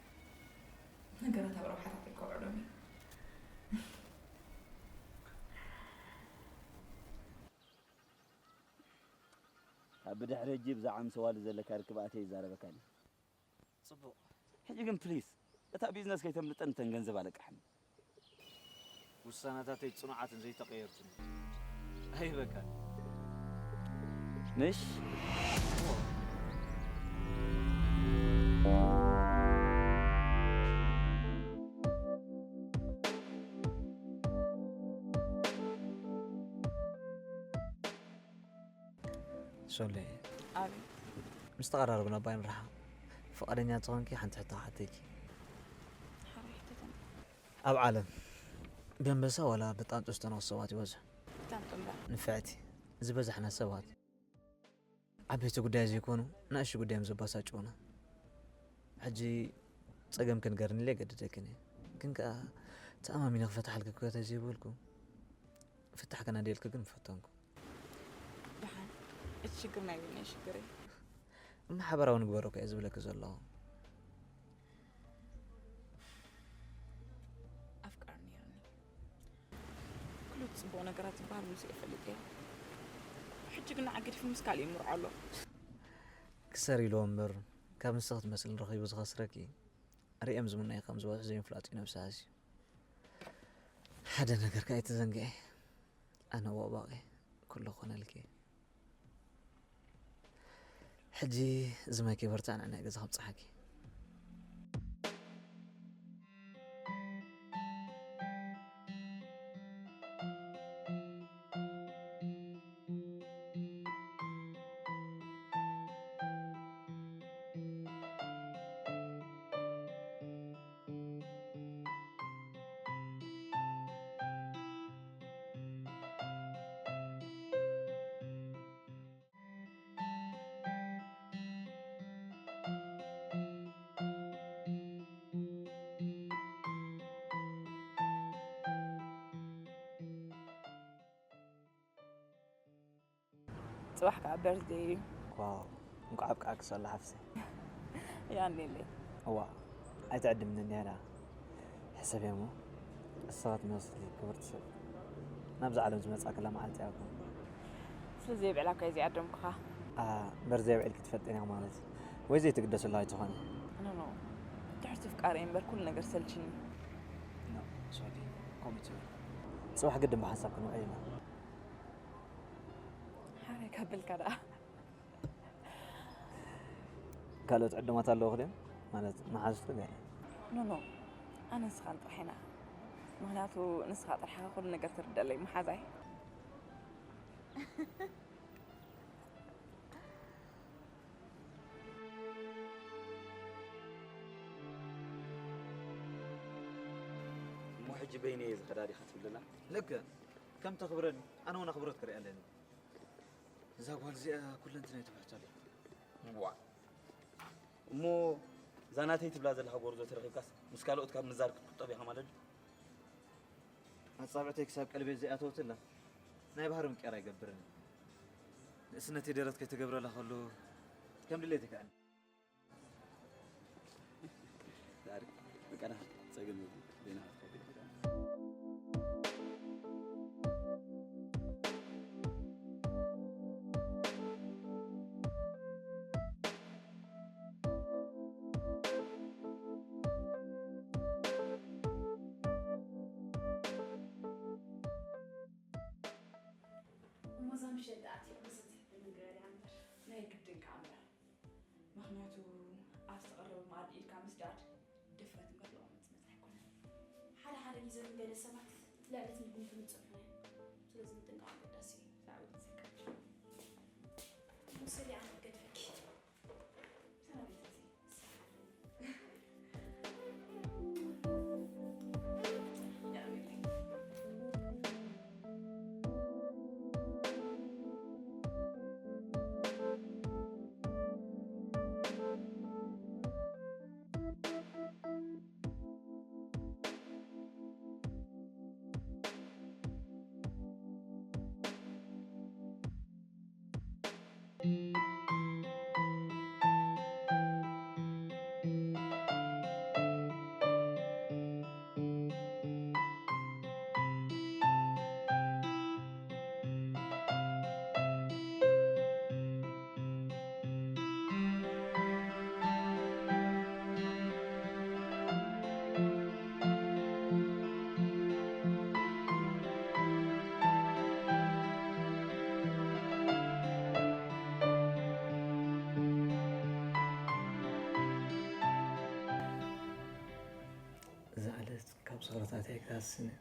ነገራት ኣብ ረብሓታት ይከውዕሎም እዩ። ካብ ብድሕሪ ሕጂ ብዛዕባ ምስ ኣዋልድ ዘለካ ርክብ ኣተይ ይዛረበካኒ። ጽቡቕ። ሕጂ ግን ፕሊስ እታ ቢዝነስ ከይተምልጠኒ ተን ገንዘብ ኣለቅሐኒ። ውሳነታተይ ጽኑዓትን ዘይተቐየርትን ኣይበቃን። ምሽ ሶሌ ኣቤት ምስ ተቐራረብና እባ ኣይንረሓቕ። ፍቓደኛ ተኾንኪ ሓንቲ ሕቶ ክሓተኪ። ሓራይ ሕተተኒ ኣብ ዓለም ብኣንበሳ ዋላ ብጣንጡ ዝተነኽሱ ሰባት ይበዝሑ? ብጣንጡ እምበር ንፍዕቲ ዝበዛሕና ሰባት ዓበይቲ ጉዳይ ዘይኮኑ ንኣሽቱ ጉዳዮም ዘባሳጭዉና። ሕጂ ጸገም ክንገርኒ ኢለ የገድደክን እየ። ግን ከኣ ተኣማሚነ ክፈትሓልኪ እኮ ተዘይበልኩ ፍታሕ ከናድየልኪ ግን ምፈተንኩ። ደሓን እቲ ሽግር ናይ በይነይ ሽግር እዩ እሞ ሓበራዊ ንግበሮ እኮ እየ ዝብለኪ ዘለኹ። ኣፍቃሪ ነይርኒ ኩሉ እቲ ጽቡቕ ነገራት ዝበሃል ምስ እፈልጥ እየ ሕጂ ግን ንዓ ገዲፉ ምስ ካልእ ይምርዖ ኣሎ ክሰር ኢልዎ እምበር ካብ ንስኺ ትመስል ንረኺቡ ዝኸስረኪ ርእዮም ዝምነዩ ከም ዝበዝሑ ዘይምፍላጥ እዩ ነብሲ ሃስዩ። ሓደ ነገር ከኣ ኣይትዘንግዒ። ኣነ ቦቕባቕ እየ። ኩሉ ክኾነልኪ እየ። ሕጂ እዚ ማይ ከይበርትዕ ንዕናይ ገዛ ከብጽሓኪ። ጽባሕ ከዓ በርዝደይ እዩ ዋው፣ እንቋዕ ኣብቅዓኪ ሶሎ ሓፍተይ። ያኔለይ እዋ፣ ኣይትዕድምኒ እንዲያ ደኣ። ሕሰብዮ እሞ፣ እስኺ ትመስሊ ክብርቲ ሰብ ናብዛ ዓለም ዝመጻእክላ መዓልቲ እያ እኮ። ስለ ዘይብዕላካ እዩ ዘይዓደምኩኻ ኣ፣ እምበር ዘይብዒልኪ ትፈልጥኒ ኢኺ ማለት እዩ። ወይ ዘይትግደስሉ ኣይትኾኒ። ኖ ኖ ድሕርቲ ፍቃር እየ እምበር ኩሉ ነገር ሰልችኒ ኖ፣ ሶሊ፣ ከምኡ ትበል። ጽባሕ ግድን ብሓንሳብ ክንውዕል ኢና። ሓራይ ካብ በልካ ደኣ ካልኦት ዕዱማት ኣለውኺ ድዮም? ማለት መሓዙትኪ ገለ? ኖ ኖ ኣነ ንስኻን ጥራሕ ኢና ምክንያቱ ንስኻ ጥራሕ ኢኻ ኩሉ ነገር ትርደለይ መሓዛይ እሞ ሕጂ በይነይ እየ ዝኸዳ ዲኻ ትብለና? ልክዕ ከም ተኽብረኒ ኣነ እውን ኣኽብሮት ክርኢ ኣለኒ። እዛ ጓል እዚኣ ኩለንትናይ ትምሕቶ ኣላ። ዋ፣ እሞ እዛ ናተይ ትብላ ዘለኻ ጎርዞ ተረኺብካስ ምስ ካልኦት ካብ ምዛር ክትቁጠብ ኢኻ ማለት ድዩ? ኣጻብዕተይ ክሳብ ቀልቤ ዘይኣተወትላ ናይ ባህሪ ምቅያር ኣይገብርን። ንእስነተይ ደረት ከይተገብረላ ከሎ ከም ድሌት ይከኣል። ዛሬ በቃ ና፣ ጸገም የብሉን። ዜና ክትከፍል ይችላል። እሞ እዛ ምሸት ደኣ ትሕግዝቲ ንግበርያ እምበር። ናይ ግድን ከኣ እምበር። ምኽንያቱ ኣብቲ ቀረበ መኣዲ ኢድካ ምስዳድ ድፍረት እምበር ለዋመ ዝመጽእ ኣይኮነን። ሓደ ሓደ ግዜ ንገለ ሰባት ልዕሊ ትንቢት ምጽንሑ እዩ። ስለዚ ምጥንቃቕ ኣገዳሲ እዩ። ብዛዕባ እዚ ዝከብድ። ሙሴ ሊኣና ክገድፈኪ። ሰላም ቤተሰብ። እዛ ዕለት ካብ ዝኽርታት ኣይክሃስን እያ።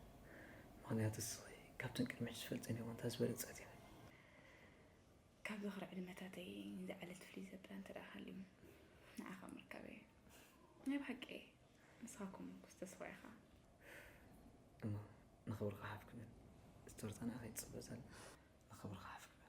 ምኽንያቱ እስኺ ካብተን ቅድሚ ሕጂ ትፈልጥን እያ፣ ዋንታ ዝበለጸት እያ። ካብ ዝኽሪ ዕድመታተይ ንዛ ዕለት ፍልይ ዘብላ እንተ ደኣ ሃልዩ፣ ንዓኻ ምርካበይ እዩ። ናይ ብሓቂ፣ ንስኻ እኮ ምርኩስ ተስፋ ኢኻ። እሞ፣ ንኽብርኻ ሓፍ ክብል። እቲ ቶርታ ንዓኻ ይጽበ ዘሎ። ንኽብርኻ ሓፍ ክብል።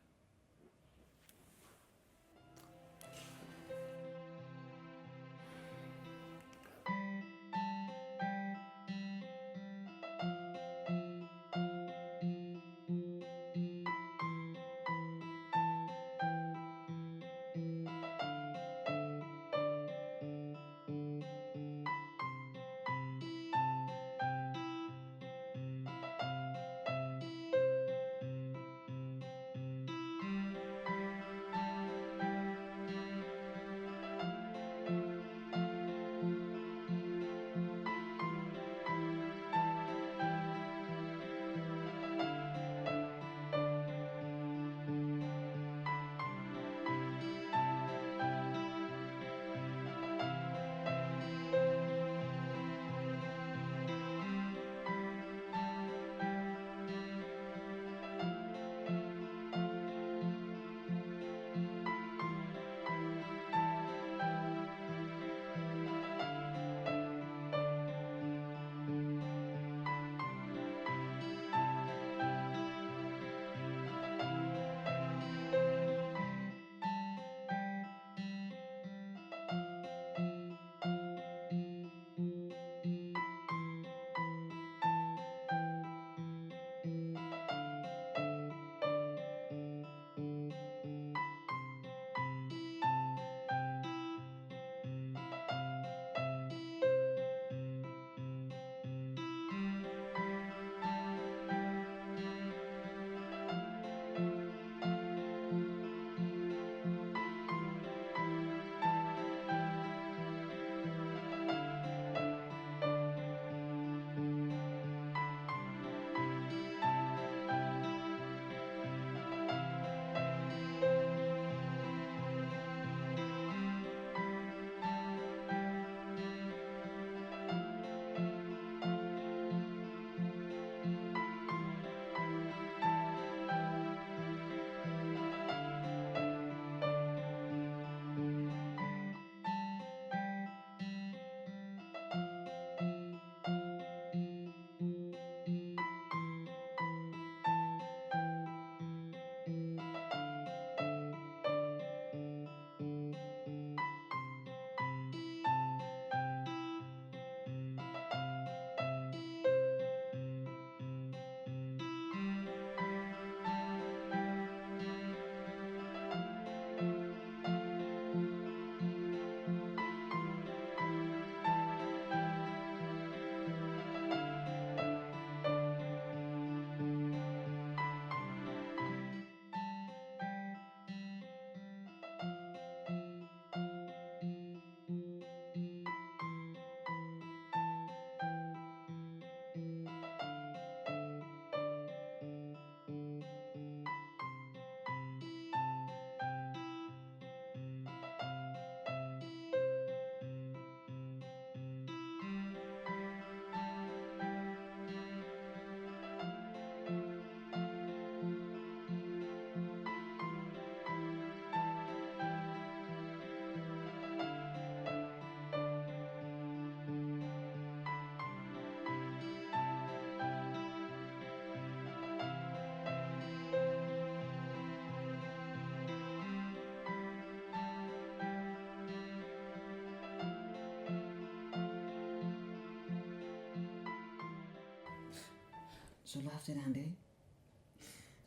ሶሎ ሓፍተይ፣ ደሓን ዲኺ?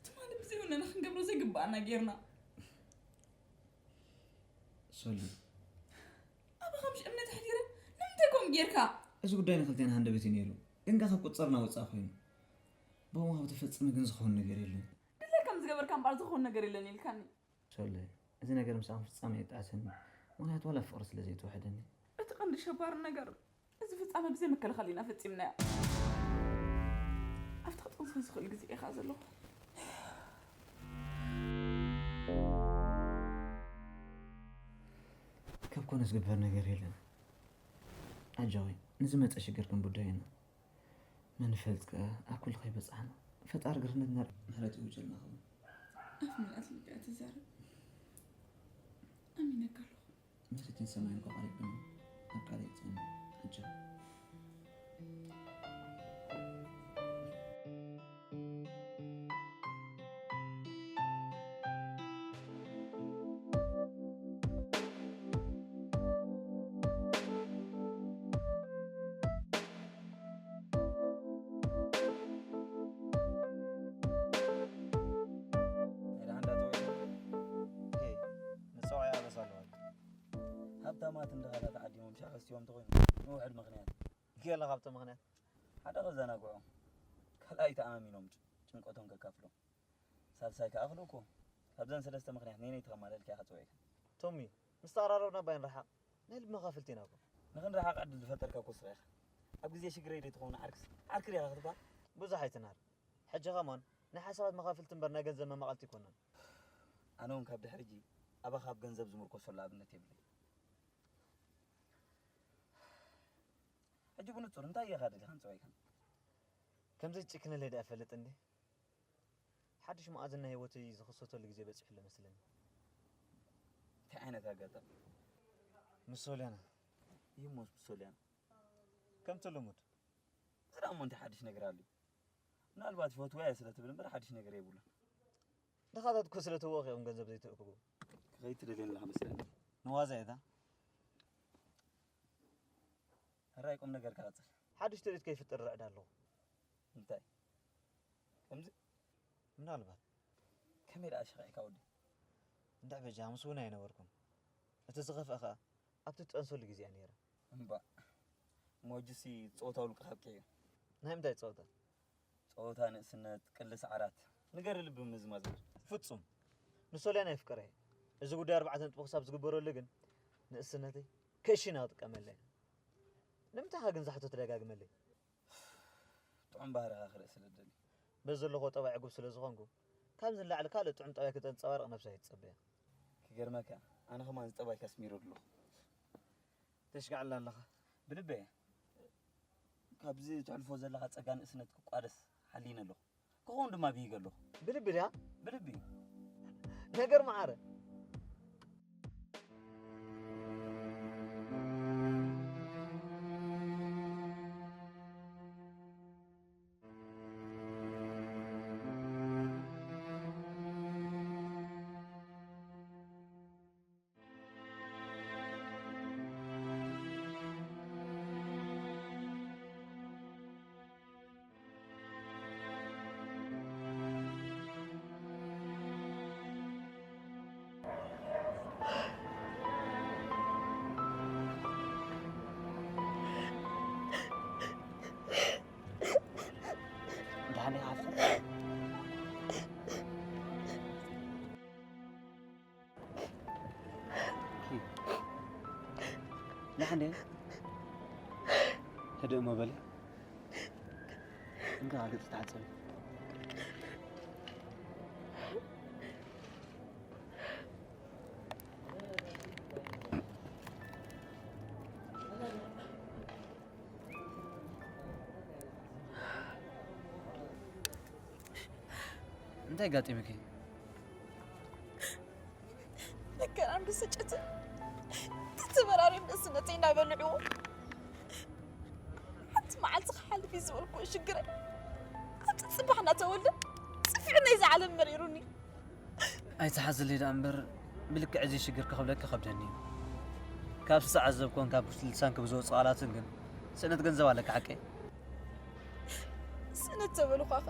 ትማሊ ብዘይ ወነና ክንገብሮ ዘይግባኣና ጌርና። ሶሊ፣ ኣባኻ ምሽ እምነት ኣሕዲረ፣ ንምንታይ ከምኡ ጌርካ? እዚ ጉዳይ ንክልቴና ሃንደበት እዩ ነይሩ፣ ግን ከኣ ካብ ቁጽርና ወጻኢ ኮይኑ። ብኡ ካብ ተፈጸመ ግን ዝኸውን ነገር የለን። ድሌት ከም ዝገበርካ እምበኣር ዝኸውን ነገር የለን ኢልካኒ። ሶሊ፣ እዚ ነገር ምሳኹም ፍጻመ የጣዕሰኒ፣ ምኽንያቱ ዋላ ፍቕሪ ስለ ዘይተዋሕደኒ። እቲ ቀንዲ ሸባሪ ነገር፣ እዚ ፍጻመ ብዘይ መከላኸሊ ኢና ፈጺምናዮ። ኣብቲ ክጥንስን ዝኽእል ግዜ እየ ከኣ ዘለኹ። ካብ ኮነ ዝግበር ነገር የለን። ኣጆኺ፣ ንዝመጸ ሽግር ክንብድሆ ኢና። መን ይፈልጥ ከኣ ኣብ ኩሉ ከይበጻሕና። ፈጣሪ ግርነት ነር-፣ ምሕረት ይውጀልና ኸውን። ኣፍ ምልኣት ልቢ እያ ትዛረብ። ኣሚነካ ኣለኹ። መሬትን ሰማይን እኮ ቀሪብና። ኣብ ቃል ይጽን። ኣጆኺ። ናይ ደሓን ዳተወ-፣ ሄይ፣ መጸዋዕያ ኣበሳ ኣለዋ። ሃብታማት እንድኻታት ዓዲሞም ሻዕ ከስቲቦም ተኾይኑ ንውሕድ ምኽንያት። ገለ ካብቲ ምኽንያት ሓደ ከዘናግዖም፣ ካልኣይ ተኣማሚኖም ጭ-፣ ጭንቀቶም ከካፍሎም፣ ሳልሳይ ከኣ ክልእኮ። ካብዘን ሰለስተ ምኽንያት ነየነይቲ ከማልኣልካ ኢኻ ጸዊዕካ? ቶሚ፣ ምስ ተቐራረብና እባ ኣይንረሓቕ። ናይ ልቢ መኻፍልቲ ኢና እኮ። ንኽንረሓቕ ዕድል ዝፈጠርካ እኮ ስኻ ኢኻ። ኣብ ግዜ ሽግረይ ዘይትኸውን ዓርክስ፣ ዓርኪ ዲኻ ክትበሃል? ብዙሕ ኣይትንሃር። ሕጂ ከማን ናይ ሓሳባት መኻፍልቲ እምበር ናይ ገንዘብ መማቐልቲ ኣይኮናን። ኣነ እውን ካብ ድሕሪ ሕጂ ኣባኻ ኣብ ገንዘብ ዝምርኮሰሉ ኣብነት የብለይ። ሕጂ ብንጹር እንታይ ኢኻ ደሊኻ ንጸዋይካ? ከምዚ ትጭክነለይ ደኣ እፈልጥ እንዴ? ሓድሽ መኣዝን ናይ ህይወተይ ዝኽሰተሉ ግዜ በጺሑ ኣሎ መስለኒ። እንታይ ዓይነት ኣጋጣሚ? ምስ ሶልያና። ይሞስ ምስ ሶልያና? ከምቲ ልሙድ። እዚ ደኣ እሞ እንታይ ሓድሽ ነገር ኣሎ? ምናልባት ይፈትዋ እየ ስለ ትብል እምበር ሓድሽ ነገር የብሉን። ድኻታት እኮ ስለ ትህወኽ እዮም ገንዘብ ዘይትእክቡ። ክኸይድ ትደልየኒ ኣለኻ መስለኒ። ንዋዛ እየ እታ። ሕራይ ቁም ነገርካ ቀጽል። ሓድሽ ትርኢት ከይፍጠር ርዕድ ኣለኹ። እንታይ? ከምዚ? ምናልባት። ከመይ ደኣ ሸኺዕካ ወዲ? እንድዒ በጃ፣ ምስ እውን ኣይነበርኩን። እቲ ዝኸፍአ ኸኣ ኣብቲ ትጠንሰሉ ግዜ እያ ነይራ። እምባእ። እሞ ሕጂሲ ጸወታ ውልቅኻ ኣብቂዑ እዩ። ናይ ምንታይ ጸወታ? ጸወታ ንእስነት፣ ቅልስ ዓራት። ንገሪ ልቢ ምዝማዝ። ፍጹም። ንሶልያን የፍቅረ እየ። እዚ ጉዳይ ኣርባዕተ ነጥቢ ክሳብ ዝግበረሉ ግን ንእስነተይ ከሽና ክጥቀመላ እየ። ንምንታይ ኢኻ ግን እዛ ሕቶ ትደጋግመለይ? ጥዑም ባህርኻ ክርኢ ስለ እደሊ። በዚ ዘለኹዎ ጠባይ ዕጉብ ስለ ዝኾንኩ፣ ካብዚ ንላዕሊ ካልእ ጥዑም ጠባይ ክተንጸባርቕ ነብሰይ ኣይትጸበያ። ክገርመካ፣ ኣነ ከማን እዚ ጠባይካ ኣስሚረ ኣለኹ። ተሽካዕላ ኣለኻ። ብልበይ እየ። ካብዚ ተሕልፎ ዘለኻ ጸጋ ንእስነት ክቋደስ ሓሊነ ኣለኹ። ክኸውን ድማ ብሂገ ኣለኹ። ብልቢ ድያ? ብልቢ። ነገር መዓረ። ደሓን ኢኻ ሓፍተይ? ኪድ። ደሓን ድየ? ህድእ እሞ በሊ። እንካ ገጽ ተሓጸቢ። እንታይ ጋጢምኪ? መከራን ብስጭትን ተበራርዮም ንእስነተይ እናበልዕዎ፣ ሓንቲ መዓልቲ ክሓልፍ እዩ ዝበልኩዎ ሽግረይ፣ ኣብቲ ጽባሕ እናተወልደ ጽፊዕነይ እዚ ዓለም መሪሩኒ። ኣይትሓዝለይ ደኣ እምበር፣ ብልክዕ እዚ ሽግር ክኽብለኪ ከብደኒ እዩ። ካብ ዝተዓዘብኩን ካብ ልሳንኪ ብዝወጹ ቃላትን ግን ስእነት ገንዘብ ኣለኪ፣ ሓቀይ? ስእነት ተበልኳኸ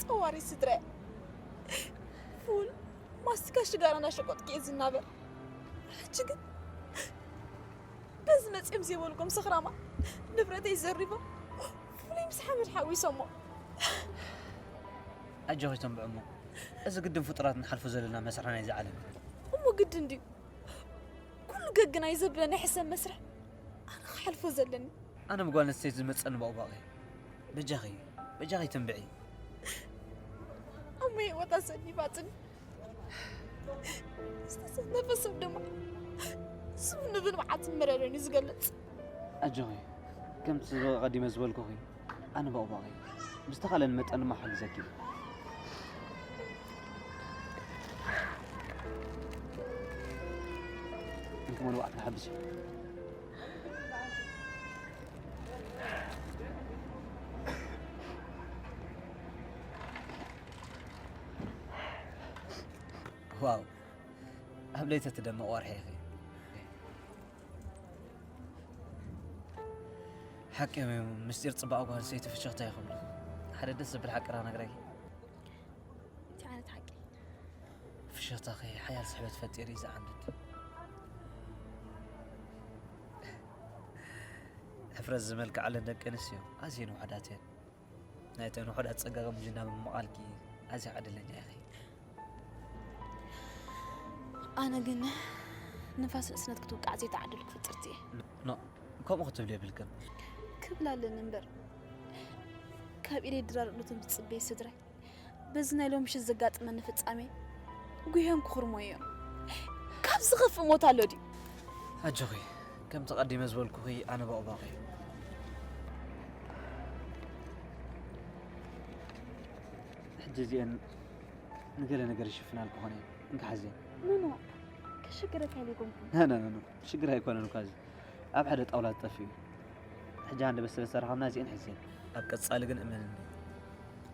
ጸዋሪ ስድራይ ፉል ማስቲካ ሽጋራ እናሸቆጥክ እየ ዝናበር። ሕጂ ግን በዚ መጺኦም ዘይበልኩም ሰኽራማ ንብረተይ ዘሪቦም ፍሉይ ምስ ሓመድ ሓዊሶሞ። ኣጆኺ ተንብዕሞ፣ እዚ ግድን ፍጡራት ንሓልፎ ዘለና መስርሕ ናይዚ ዓለም። እሞ ግድን ድዩ ኩሉ ገግናይ ዘብለ ናይ ሕሰብ መስርሕ ኣነ ክሓልፎ ዘለኒ? ኣነ ብጓል ኣንስተይቲ ዝመፀኒ ባቑባቑ እዩ። በጃኺ በጃኺ ተንብዒ። እሞ ህይወታ ሰኒፋትኒ ዝተሰነፈ ሰብ ድማ ስም ንብል መዓትን መረረን እዩ ዝገልፅ። ኣጆኺ ከምቲ ቀዲመ ዝበልኩኺ ኣነ ባቑባቑ እየ። ብዝተኻለን መጠን ድማ ክሕግዘኪ እየ። እንክሞ ንባዕልኪ ሓብሲ። ዋው ኣብ ለይቲ ትደምቕ ወርሒ ኢኺ። ሓቂ እዮም ምስጢር ፅባቐ ጓል ኣንስተይቲ ፍሽኽታ እዩ ክብሉ። ሓደ ደስ ዝብል ሓቂ ዳ ነግረኪ። እንታይ ዓይነት ሓቂ? ፍሽኽታኺ ሓያል ስሕበት ፈጢሩ እዩ ዝዓንድድ። ሕፍረት ዝመልክዓለን ደቂ ኣንስትዮ ኣዝየን ውሑዳት እየን። ናይተን ውሑዳት ጸጋ ከም ጅና ብምምቓልኪ ኣዝያ ዕድለኛ ኢኺ። ኣነ ግን ንፋስ ንእስነት ክትውቃዕ ዘይተዓደልኩ ፍጥርቲ እየ። ኖ፣ ከምኡ ክትብሊ የብልክን። ክብል ኣለኒ እምበር ካብ ኢደይ ድራር እሉትን ዝጽበየ ስድራይ በዚ ናይ ሎሚ ምሸት ዘጋጥመኒ ፍጻሜ ጉህዮም ክኹርሞ እዮም። ካብ ዝኸፍእ ሞት ኣሎ ድዩ? ኣጆኺ ከምቲ ቀዲመ ዝበልኩኺ ኣነ ባቑባቑ እየ። ሕጂ እዚአን ንገለ ነገር ይሽፍናልኪ ኾነ እንካ ሓዝየን። ኖኖ ከሸግረካ ኢለ ኣይኮንኩን። ኖኖ ኖኖ ሽግር ኣይኮነን እኳ እዚ ኣብ ሓደ ጣውላ ዝጠፍእ እዩ። ሕጂ ሃንደ በስተ ዝተረኸብና እዚአን ሕዝየን። ኣብ ቀጻሊ ግን እመንኒ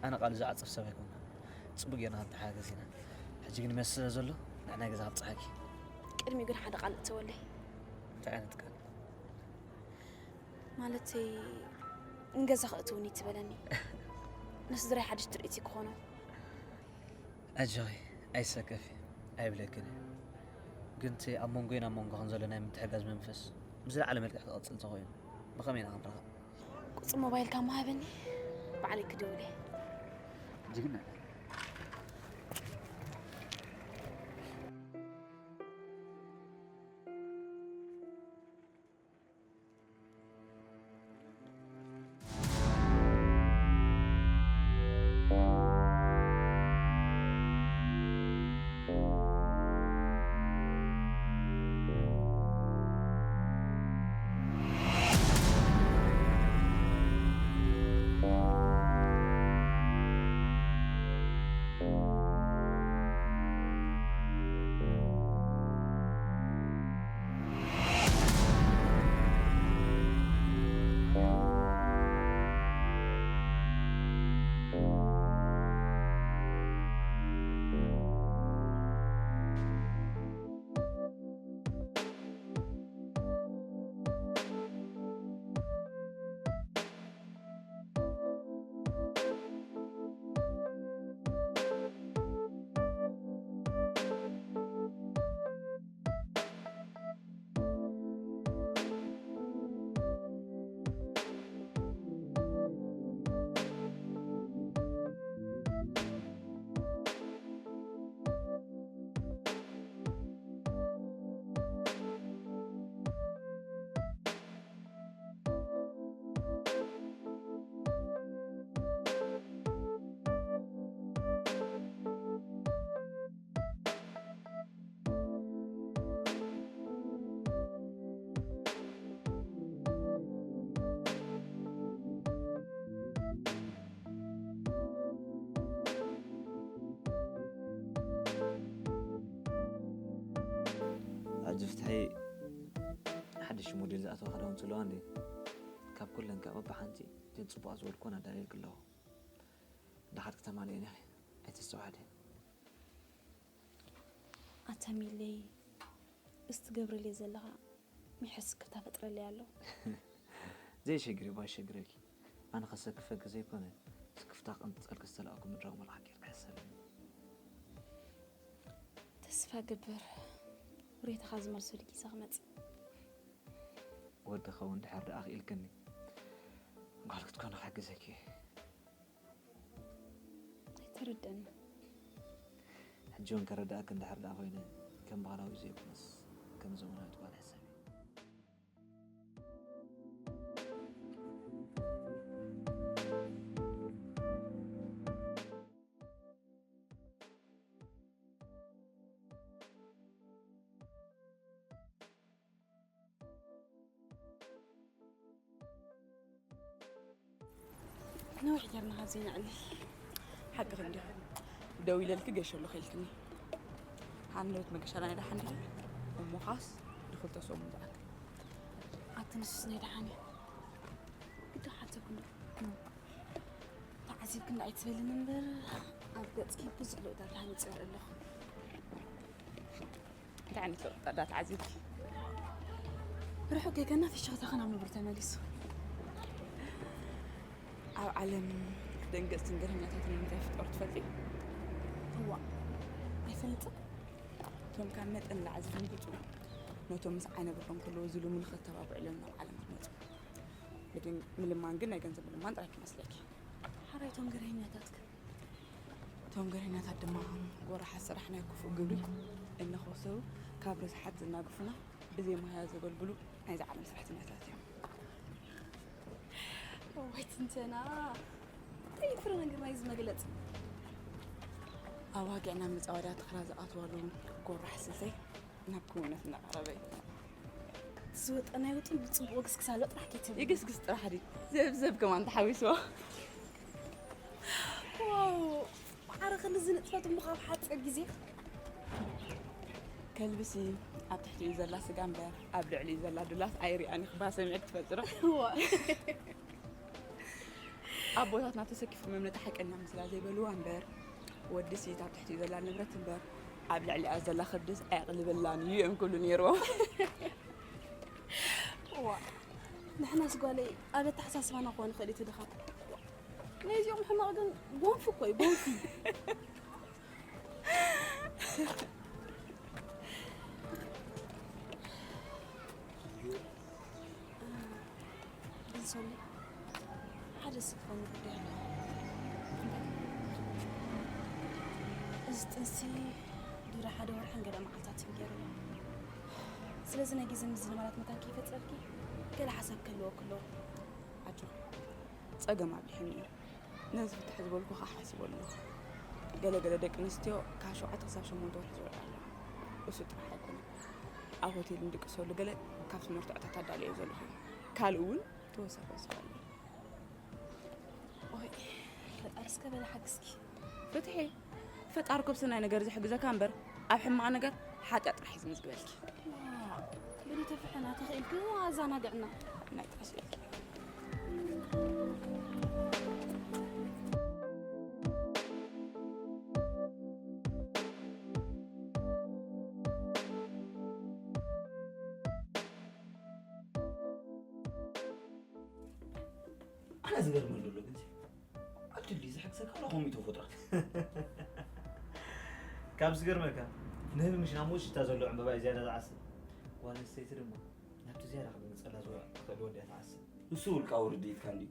ኣነ ቃሉ ዝዓጽፍ ሰብ ኣይኮንኩን። ጽቡቅ ጌርና ክንተሓጋገዝ ኢና። ሕጂ ግን ይመስል ስለ ዘሎ ንዕናይ ገዛ ከብጽሓኪ። ቅድሚኡ ግን ሓደ ቃል እተወለይ። እንታይ ዓይነት ቃል? ማለተይ ንገዛ ከእትውኒ ትበለኒ ንስድራይ ሓድሽ ትርኢት ክኾኖ ኣጆኺ ኣይትሰከፊ ኣይብለክን እየ ግን እቲ ኣብ መንጎይን ኣብ መንጎኽን ዘሎ ናይ ምትሕጋዝ መንፈስ ብዝለዓለ መልክዕ ክቕጽል እንተኾይኑ ብኸመይ ኢና ክንራኸብ? ቁጽሪ ሞባይልካ እሞ ሃበኒ ባዕለይ ክድውል እየ። ጅግና ኣጆ ፍትሐይ ሓድሽ ሞዴል ዝኣተዋ ክዳውንቲ ኣለዋ እንዴ? ካብ ኩለን ከዓ በብሓንቲ እተን ፅቡቓት ዝበልኩወን ኣዳልየልኪ ኣለኹ። እንዳኸድኪ ተማልእን ኢኺ ኣይተስተውዓሊ። ኣታ ሚለይ እዚ ትገብረለይ ዘለኻ ሚሕር ስክፍታ ፈጥረለይ ኣሎ። ዘይሸግር እባ ይሸግረኪ። ኣነ ከሰክፈኪ ዘይኮነ፣ ስክፍታ ክቕንጥጸልኪ ዝተላእኩ ምድራዊ መልኣኽ ጌርኪ ሕሰብኒ። ተስፋ ገብር፣ ውሬታኻ ዝመልሰሉ ግዜ ክመጽእ። ወዲ ኸውን ድሕር ደኣ ክኢልክኒ፣ ጓል ክትኮኒ ክሕግዘኪ። ኣይተረደኒ። ሕጂ እውን ከረዳእኪ እንድሕር ደኣ ኮይነ፣ ከም ባህላዊ ዘይኮነስ ከም ዘመናዊት ጓል ሕሰቢ። ነዊሕ ጌርና ካብ ዘይንዕልል። ሓቅኺ እንዲኺ። ደው ኢለልኪ ገሸ ኣለኹ ኢልክኒ። ሃንደበት መገሻ ናይ ደሓን ድዩ? እሞ ኻስ ንኽልተ ሰሙን ዝኣክል። ኣቲ ንሱስ ናይ ደሓን እዩ። ግዳ ሓተኩ። ተዓዚብክኒ ኣይትበልን እምበር ኣብ ገጽኪ ብዙሕ ለውጢ ተሃኒጹ ይርኢ ኣለኹ። እንታይ ዓይነት ለውጢ ዳ ተዓዚብኪ? ርሑቕ ጌጋና ፍሽኽታኽን ኣብ ንቡር ተመሊሱ። ኣብ ዓለም ደንገጽትን ገርህኛታትን ንምንታይ ይፍጠሩ ትፈልጢ? እዋ ኣይፈልጥን። እቶም ካብ መጠን ንላዕሊ ዝድንግጹ ነቶም ምስ ዓይነ ብርሆም ከለዉ ዝልሙኑ ከተባብዑ ኢሎም ናብ ዓለም ዝመጹ። ብድን ምልማን ግን ናይ ገንዘብ ምልማን ጥራይ ክመስለኪ። ሓራይ እቶም ገርህኛታት ከ? እቶም ገርህኛታት ድማ ጎራሓት ስራሕ ናይ ክፉእ ግብሪ እናኸሰሩ ካብ ርስሓት ዘናግፉና ብዘይ ሞያ ዘገልግሉ ናይዚ ዓለም ሰራሕተኛታት እዮም። እዋይ ትንተና! እንታይ ፍረ ነገር ናይዚ መግለጺ? ኣዋጊዕና መጻወድያ ተኽላ ዝኣትዋሉ ጎራሕ ስልተይ ናብ ክውነት እናቐረበ እዩ። እቲ ዝወጠናዮ ውጥን ብጽቡቕ ግስግስ ኣሎ ጥራሕ ከይትብል። ይግስግስ ጥራሕ ድዩ? ዘብዘብ ከማን ተሓዊስዎ። ዋው! ማዕረ ክንድዚ ንጥፈት እሞ ካብ ሓጺር ግዜ። ከልብሲ ኣብ ትሕቲኡ ዘላ ስጋ እምበር ኣብ ልዕሊኡ ዘላ ዱላት ኣይሪኣን እዩ ክበሃል ሰሚዐ ትፈልጢ ዶ? እዋ። ኣቦታትና ተሰኪፎም እዮም ነቲ ሓቀኛ ምስላ ዘይበልዋ እምበር ወዲ ሲት ኣብ ትሕቲኡ ዘላ ንብረት እምበር ኣብ ልዕሊኣ ዘላ ክርድስ ኣየቕልበላን እዩ እዮም ክብሉ ነይርዎም። እዋ። ንሕናስ ጓለይ ኣብ ኣተሓሳስባና ክኾን ይኽእል እዩ እቲ ድኻም። ናይዚኦም ሕማቕ ግን ጎንፊ እኮ እዩ፣ ጎንፊ። ግን ሶሊ፣ ሓደ ስክፈኒ ጉዳይ ኣሎ። እዚ ጥንሲ ድሕሪ ሓደ ወርሕን ገለ መዓልታትን ገይሩ ኣሎ። ስለዚ ናይ ግዜ ምዝንባላት መታን ከይፈጥረልኪ ገለ ሓሳብ ክህልወኪ ኣለዎ። ኣጆኺ፣ ጸገም ኣብሊሑኒ እዩ። ነዚ ፍትሕ ዝበልኩ ከዓ ሓሲበሉ ኣለኹ። ገለ ገለ ደቂ ኣንስትዮ ካብ ሸውዓተ ክሳብ ሸሞንተ ወርሒ ዝወልዳ ኣለዋ። እሱ ጥራሕ ኣይኮነን። ኣብ ሆቴል እንድቅሰሉ ገለ ካብቲ መርትዖታት ኣዳልዮ ዘለኹ እዩ። ካልእ እውን ተወሳኺ ወሲኹ ኣሎ። ኦይ፣ ፈጣሪ እስከ በለ ሓግዝኪ። ፍትሒ፣ ፈጣሪ ኮብ ሰናይ ነገር ዝሕግዘካ እምበር ኣብ ሕማቕ ነገር ሓጢኣት ጥራሕ እዩ ዝምዝግበልኪ። ዋእ፣ በሊ ተፍሕና ተኽኢልኪ ኣዘናግዕና። ናይ ጣሽ ኢልኪ። ኣነ ዝገርመኒ ዘሎ ግን ኣድሊ ዝሕግዘካ ኣሎ ከምኡ ተፈጥሮ። ካብ ዝገርመካ ንህቢ ምሽ ናብ ሙዝ ሽታ ዘለዎ ዕምበባ እዩ ዝያዳ ዝዓስብ። ጓል ኣንስተይቲ ድማ ናብቲ ዝያዳ ክድንግጸላ ዝውዕ ትኽእል ወዲ እያ ትዓስብ። ንሱ ውልቃዊ ርድኢትካ እንድዩ።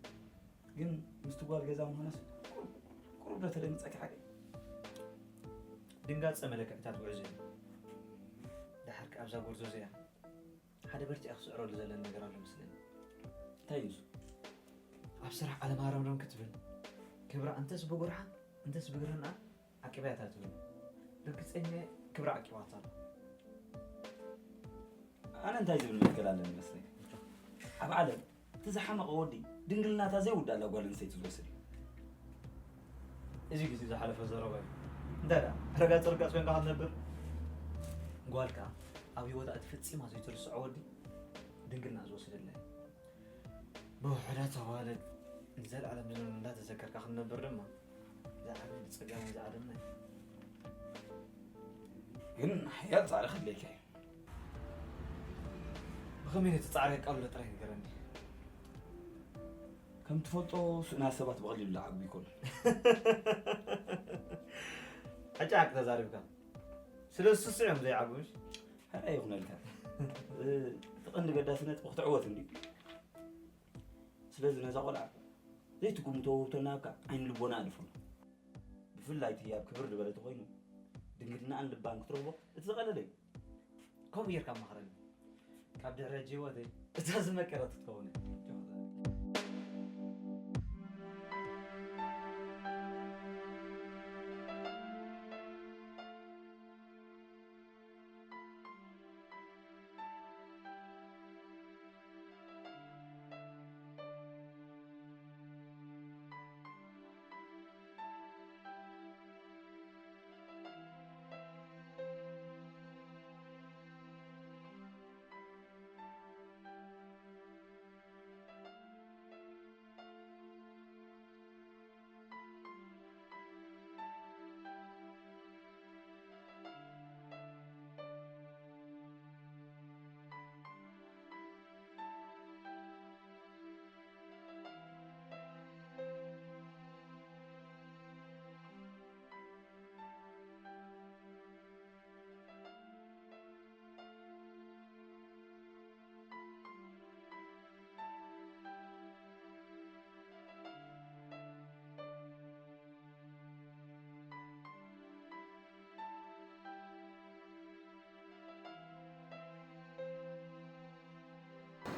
ግን ምስቲ ጓል ገዛ ምዃናስ ቁሩብ ዶ ተደንግጸኪ ሓቀይ? ድንጋጸ መለክዕታት ውዕዙ እዩ። ደሓር ከኣ ኣብዛ ጎርዞ እዚኣ ሓደ በርቲዐ ክስዕረሉ ዘለኒ ነገር ኣሎ መስለኒ። እንታይ እዩ እሱ? ኣብ ስራሕ ዓለም ሃረምረም ክትብል፣ ክብራ እንተስ ብጉርሓ እንተስ ብግርህንኣ ዓቂባያ እታ ትብል። ርግጸኛ እየ ክብራ ዓቂባታ ኣላ። ኣነ እንታይ ዝብል መትከል ኣለኒ መስለካ? ኣብ ዓለም እቲ ዝሓመቐ ወዲ ድንግልናታ ዘይውዳእ ኣላ ጓል ኣንስተይቲ ዝወስድ እዩ። እዚ ግዜ ዝሓለፈ ዘረባ እዩ። እንታይ ደኣ ረጋጽ ርጋጽ ኮይንካ ክትነብር? ጓል ከኣ ኣብ ህይወታ እቲ ፈጺማ ዘይትርስዖ ወዲ ድንግልና ዝወስደላ እዩ። ብውሑዳት ኣዋልድ ንዘለኣለም ዝኖር እንዳተዘከርካ ክትነብር ድማ ዝዓቢ ብጸጋም ዝዓለምና እዩ። ግን ሓያል ጻዕሪ ከድልየካ እዩ። ብኸመይ ነቲ ጻዕሪ የቃልሎ ጥራይ ንገረኒ። ከም ትፈልጦ፣ ስእና ሰባት ብቐሊሉ ዝዓቢ ይኮኑ። ሕጂ ሓቂ ተዛሪብካ። ስለ ዝስስዕ እዮም ዘይዓቡ፣ ምሽ? ሕራይ ይኹነልካ። እቲ ቀንዲ ገዳሲ ነጥቢ ክትዕወት እንዲ። ስለዚ ነዛ ቆልዓ ዘይትግምቶ ውህብቶ እናሃብካ ዓይኒ ልቦና ኣድፍኖ። ብፍላይ እቲ ኣብ ክብር ዝበለ ተኾይኑ ድንግልናኣን ልባን ክትረኽቦ እቲ ዝቐለለ እዩ። ከምኡ ጌርካ መኽረኒ። ካብ ድሕሪ ሕጂ ህይወተይ እዛ ዝመቀረት ክትኸውን እያ።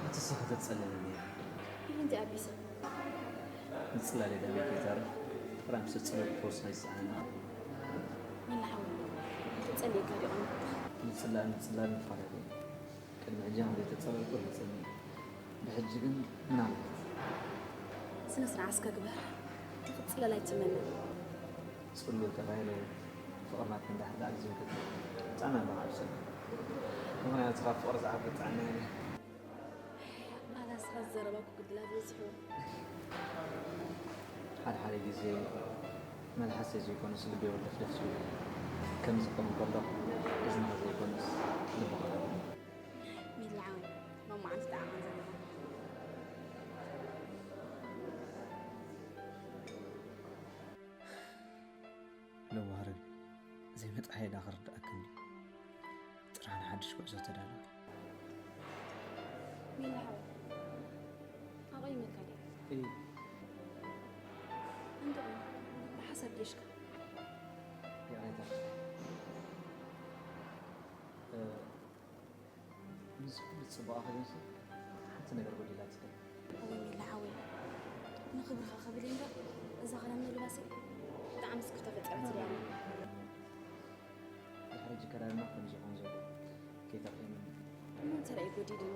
ንስኺ ተጸልለኒ ኢኺ። ኢሂ፣ እንታይ ኣቢሰ? ንጽላለይ ዳመይ ከይተርፍ፣ ጥራይ ምስ ጸለልኩ ክወስዶ ይሰኣነኒ። ሚሊ ሓወይ፣ ተጸሊእካ ድዩ ቀኒኻ? ንጽላል ንጽላል ንፈላለ እዩ። ቅድሚ ሕጂ ከም ዘይተጸለልኩ ርግጸኛ እየ። ብሕጂ ግን ምናልባት። ስነ ስርዓት እስከ ግበር። ክትጽለል ኣይትመነ። ጽሉል ተባሂሉ ፍቕርና ክንዳሕዳሕ ዝምልከት ጫና ኣለካ ኣብ ስእሊ። ምኽንያቱ ካብ ፍቕሪ ዝዓቢ ጥዕና የለን። ኣታ ንስኻ ዘረባ እኮ ግድላት በዚሕዎ። ሓደ ሓደ ግዜ መልሓሰይ ዘይኮነስ ልበይ እውን ደፍደፍ ይብል። ከምዚ ክኸውን ከለኹ እዝንኻ ዘይኮነስ ልብኻ እዩ። ሚሊ ሓወይ፣ ሎማዓንቲ ጠዓኻ ዘለኻ። ለዋህ ረቢ፣ ዘይመጽሓይ ዳ ክርድኣካ እንድዩ። ጥራሕ ንሓድሽ ጉዕዞ ተዳለዊ። ሚሊ ሓወይ፣ ኣቑይመካ ድየ? እይ። እንድዒ፣ ብሓሳብ ጌሽካ። ይቕሬታ። እ፣ ምስ ኩሉ ጽባቐኻ ግን ሓንቲ ነገር ጎዲላትካ። እወ ሚሊ ሓወይ፣ ንኽብርኻ ክብል እየ እምበር፣ እዛ ክዳን ምልባሰይ ብጣዕሚ ስክፍታ ፈጢራትለይ ኣላ። ድሕሪ ሕጂ ኣከዳድና ከምዚ ይኾን ዘሎ ከይተርእየኒ። እሞ እንታይ ረኣይ ጎዲሉኒ?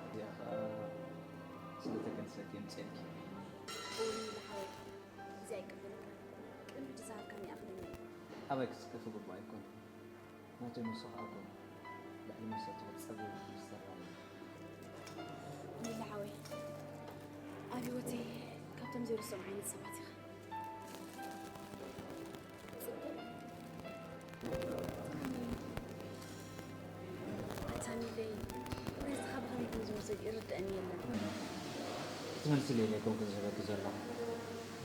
እዚኣ ኸኣ ስለ ተገድሰኪ የምጽኤልኪ። እወ ሚሊ ሓወይ፣ እዚ ኣይቅበለካን። ቅድሚ ሕጂ ዝሃብካኒ ይኣኽለኒ እዩ። ኣባይ ክትስከፊ ግቡእ ኣይኮነን። ናተይ ሞሶ ከኣ እኮ ልዕሊ መሰቱ ክትጸግብ ምስ ተራእየ። ሚሊ ሓወይ፣ ኣብ ህይወተይ ካብቶም ዘይርስዖም ዓይነት ሰባት ኢኻ። ጽቡቕ። ኣታ ሚለይ፣ ነዚኻ ብኸመይ ከም ዝወስድ ይርድኣኒ የለን። ክትመልስለይ ኣይኮንኩን ዝህበኪ ዘለኹ።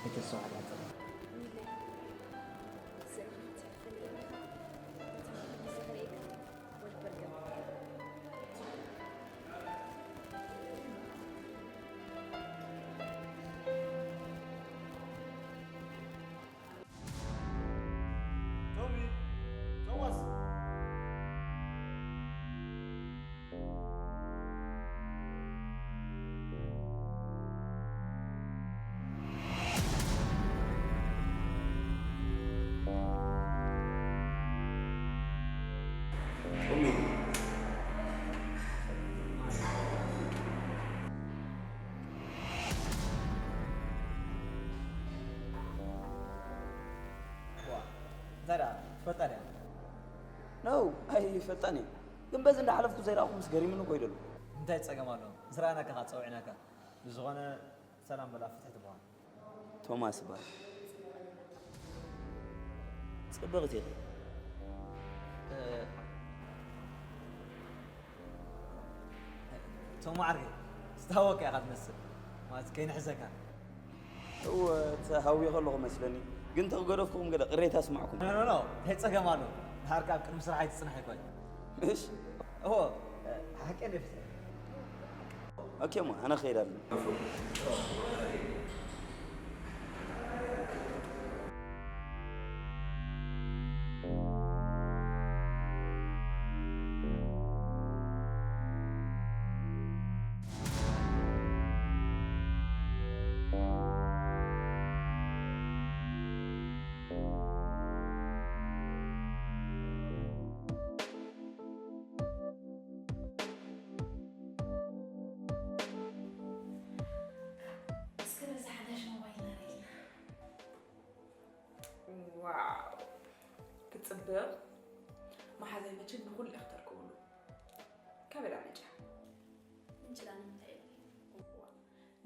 ኣይተስተውዓልያ ጥራይ። ሚለይ፣ ስእልኻ ክትሕልፈለይ ኢኻ። ቶሚ፣ ቶማስ። ዋ፣ እንታይ ደኣ ትፈልጣ ድያ? ነው፣ ኣይፈልጣን እየ። ግን በዚ እንዳሓለፍኩ ዘይረኣኹ ምስ ገሪሙኒ ኮይደሉ። እንታይ ጸገም ኣሎ? ምስ ረኣናካ ከኣ ጸዊዕናካ። ብዝኾነ ሰላም በላ ፍትሒ ትበሃል። ቶማስ ይበሃል። ጽብቕቲ ኢኺ። እ፣ ቶም ዓርከይ፣ ዝተሃወካ ኢኻ ትመስል። ማለት ከይንሕዘካ። እወ፣ ተሃውየ ከለኹ መስለኒ። ግን ተገደፍኩም ገለ ቅሬታ ኣስማዕኩም። ኖ ኖ ኖ፣ እንታይ ጸገም ኣሎ? ድሓር ከኣ ኣብ ቅድሚ ስራሕ ኣይትጽናሕ ኣይኮን። ምሽ? እዎ፣ ሓቂ እንደ ፍስሐ። ኦኬ፣ እሞ ኣነ ክኸይድ ኣለኒ። እስከ በዛ ሓዳሽ ሞባይል ናረይና። ዋው፣ ክጽብቕ። መሓዛይ መቸም ንኹሉ ኢኺ ተርክብሉ። ከበዳ መጫ። ምንጭላ ንምንታይ ኢልኪ?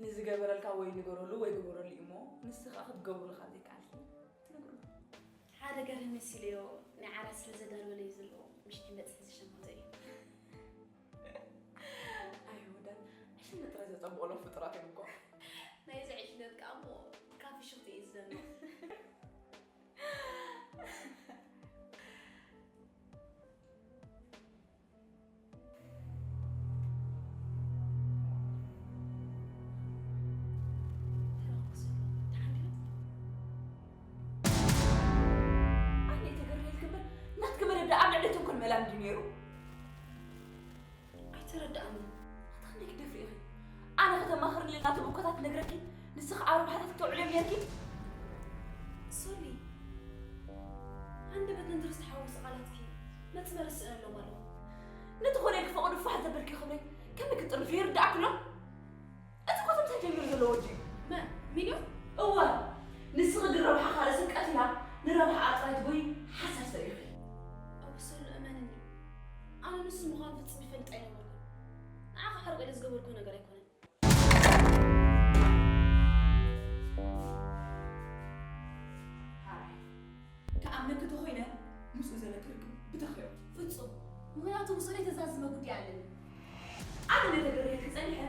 ንዝገበረልካ ወይ ንገረሉ ወይ ግበረሉ እዩ እሞ፣ ንስኻ ክትገብሩ ካብ ዘይከኣልኪ ትነግርሉ። ሓደ ገርህ መሲለዮ፣ ናይ ዓራት ስለ ዘዳለወለይ ዘሎ ምሽቲ መጽሒ ዝሸምቶ እዩ። ኣይሁዳን ዕሽነት ጥራይ ዘጸብቑሎም ፍጡራት እዮም እኮ። ናይዚ ዕሽነት ከኣ እሞ ካፊ ሽፍቲ እዩ ዝደንቕ። ኣነ ተገርየልክ እምበር ናትክ መደብ ደኣ ኣብ ልዕሊ ተንኮል መላምዲ ነይሩ። ኣይተረድኣንን። ኣታ ክንደይ ክትደፍሪ ኢኺ? ኣነ ከተማኽርኒ ኢለ ናቱ ብኮታት ነግረኪ፣ ንስኺ ኣብ ረብሓታት ክተውዕልዮም ነርኪ። ሶሊ፣ ኣንደበት ንድርስ ተሓወሲ ቃላትኪ መጽመሪ ስእነ ኣለዎ ኣለኹ። ነቲ ኮነ ክፈቕዱ ፋሕ ዘበልኪ ክብረይ ከመይ ክጥርፍ ይርዳእክሎ? እቲ ኮቶም ተጀሚሩ ዘሎ ወዲ እዩ። መን? ሚልዮን? እወ፣ ንስኺ ግን ረብሓ ካልእ ሰብ ቀቲላ ንረብሓኣ ጥራይ ትጎይ ሓሳር ሰብ ኢኺ። ኣቡ ሶሎ እመንኒ፣ ኣነ ንሱ ምዃኑ ፍጹም ይፈልጥ ኣይነበርኩን። ንዓኻ ሕርቕ ኢለ ዝገበርኩ ነገር ኣይኮነን። ሓራይ፣ ክኣምነኪ ተኾይነ ምስኡ ዘለኪ ርክብ ብተኽዮ። ፍጹም፣ ምኽንያቱ ምስኡ ዘይተዛዝመ ጉዳይ ኣለኒ። ኣነ ነተገርየልኪ ጸኒሐ፣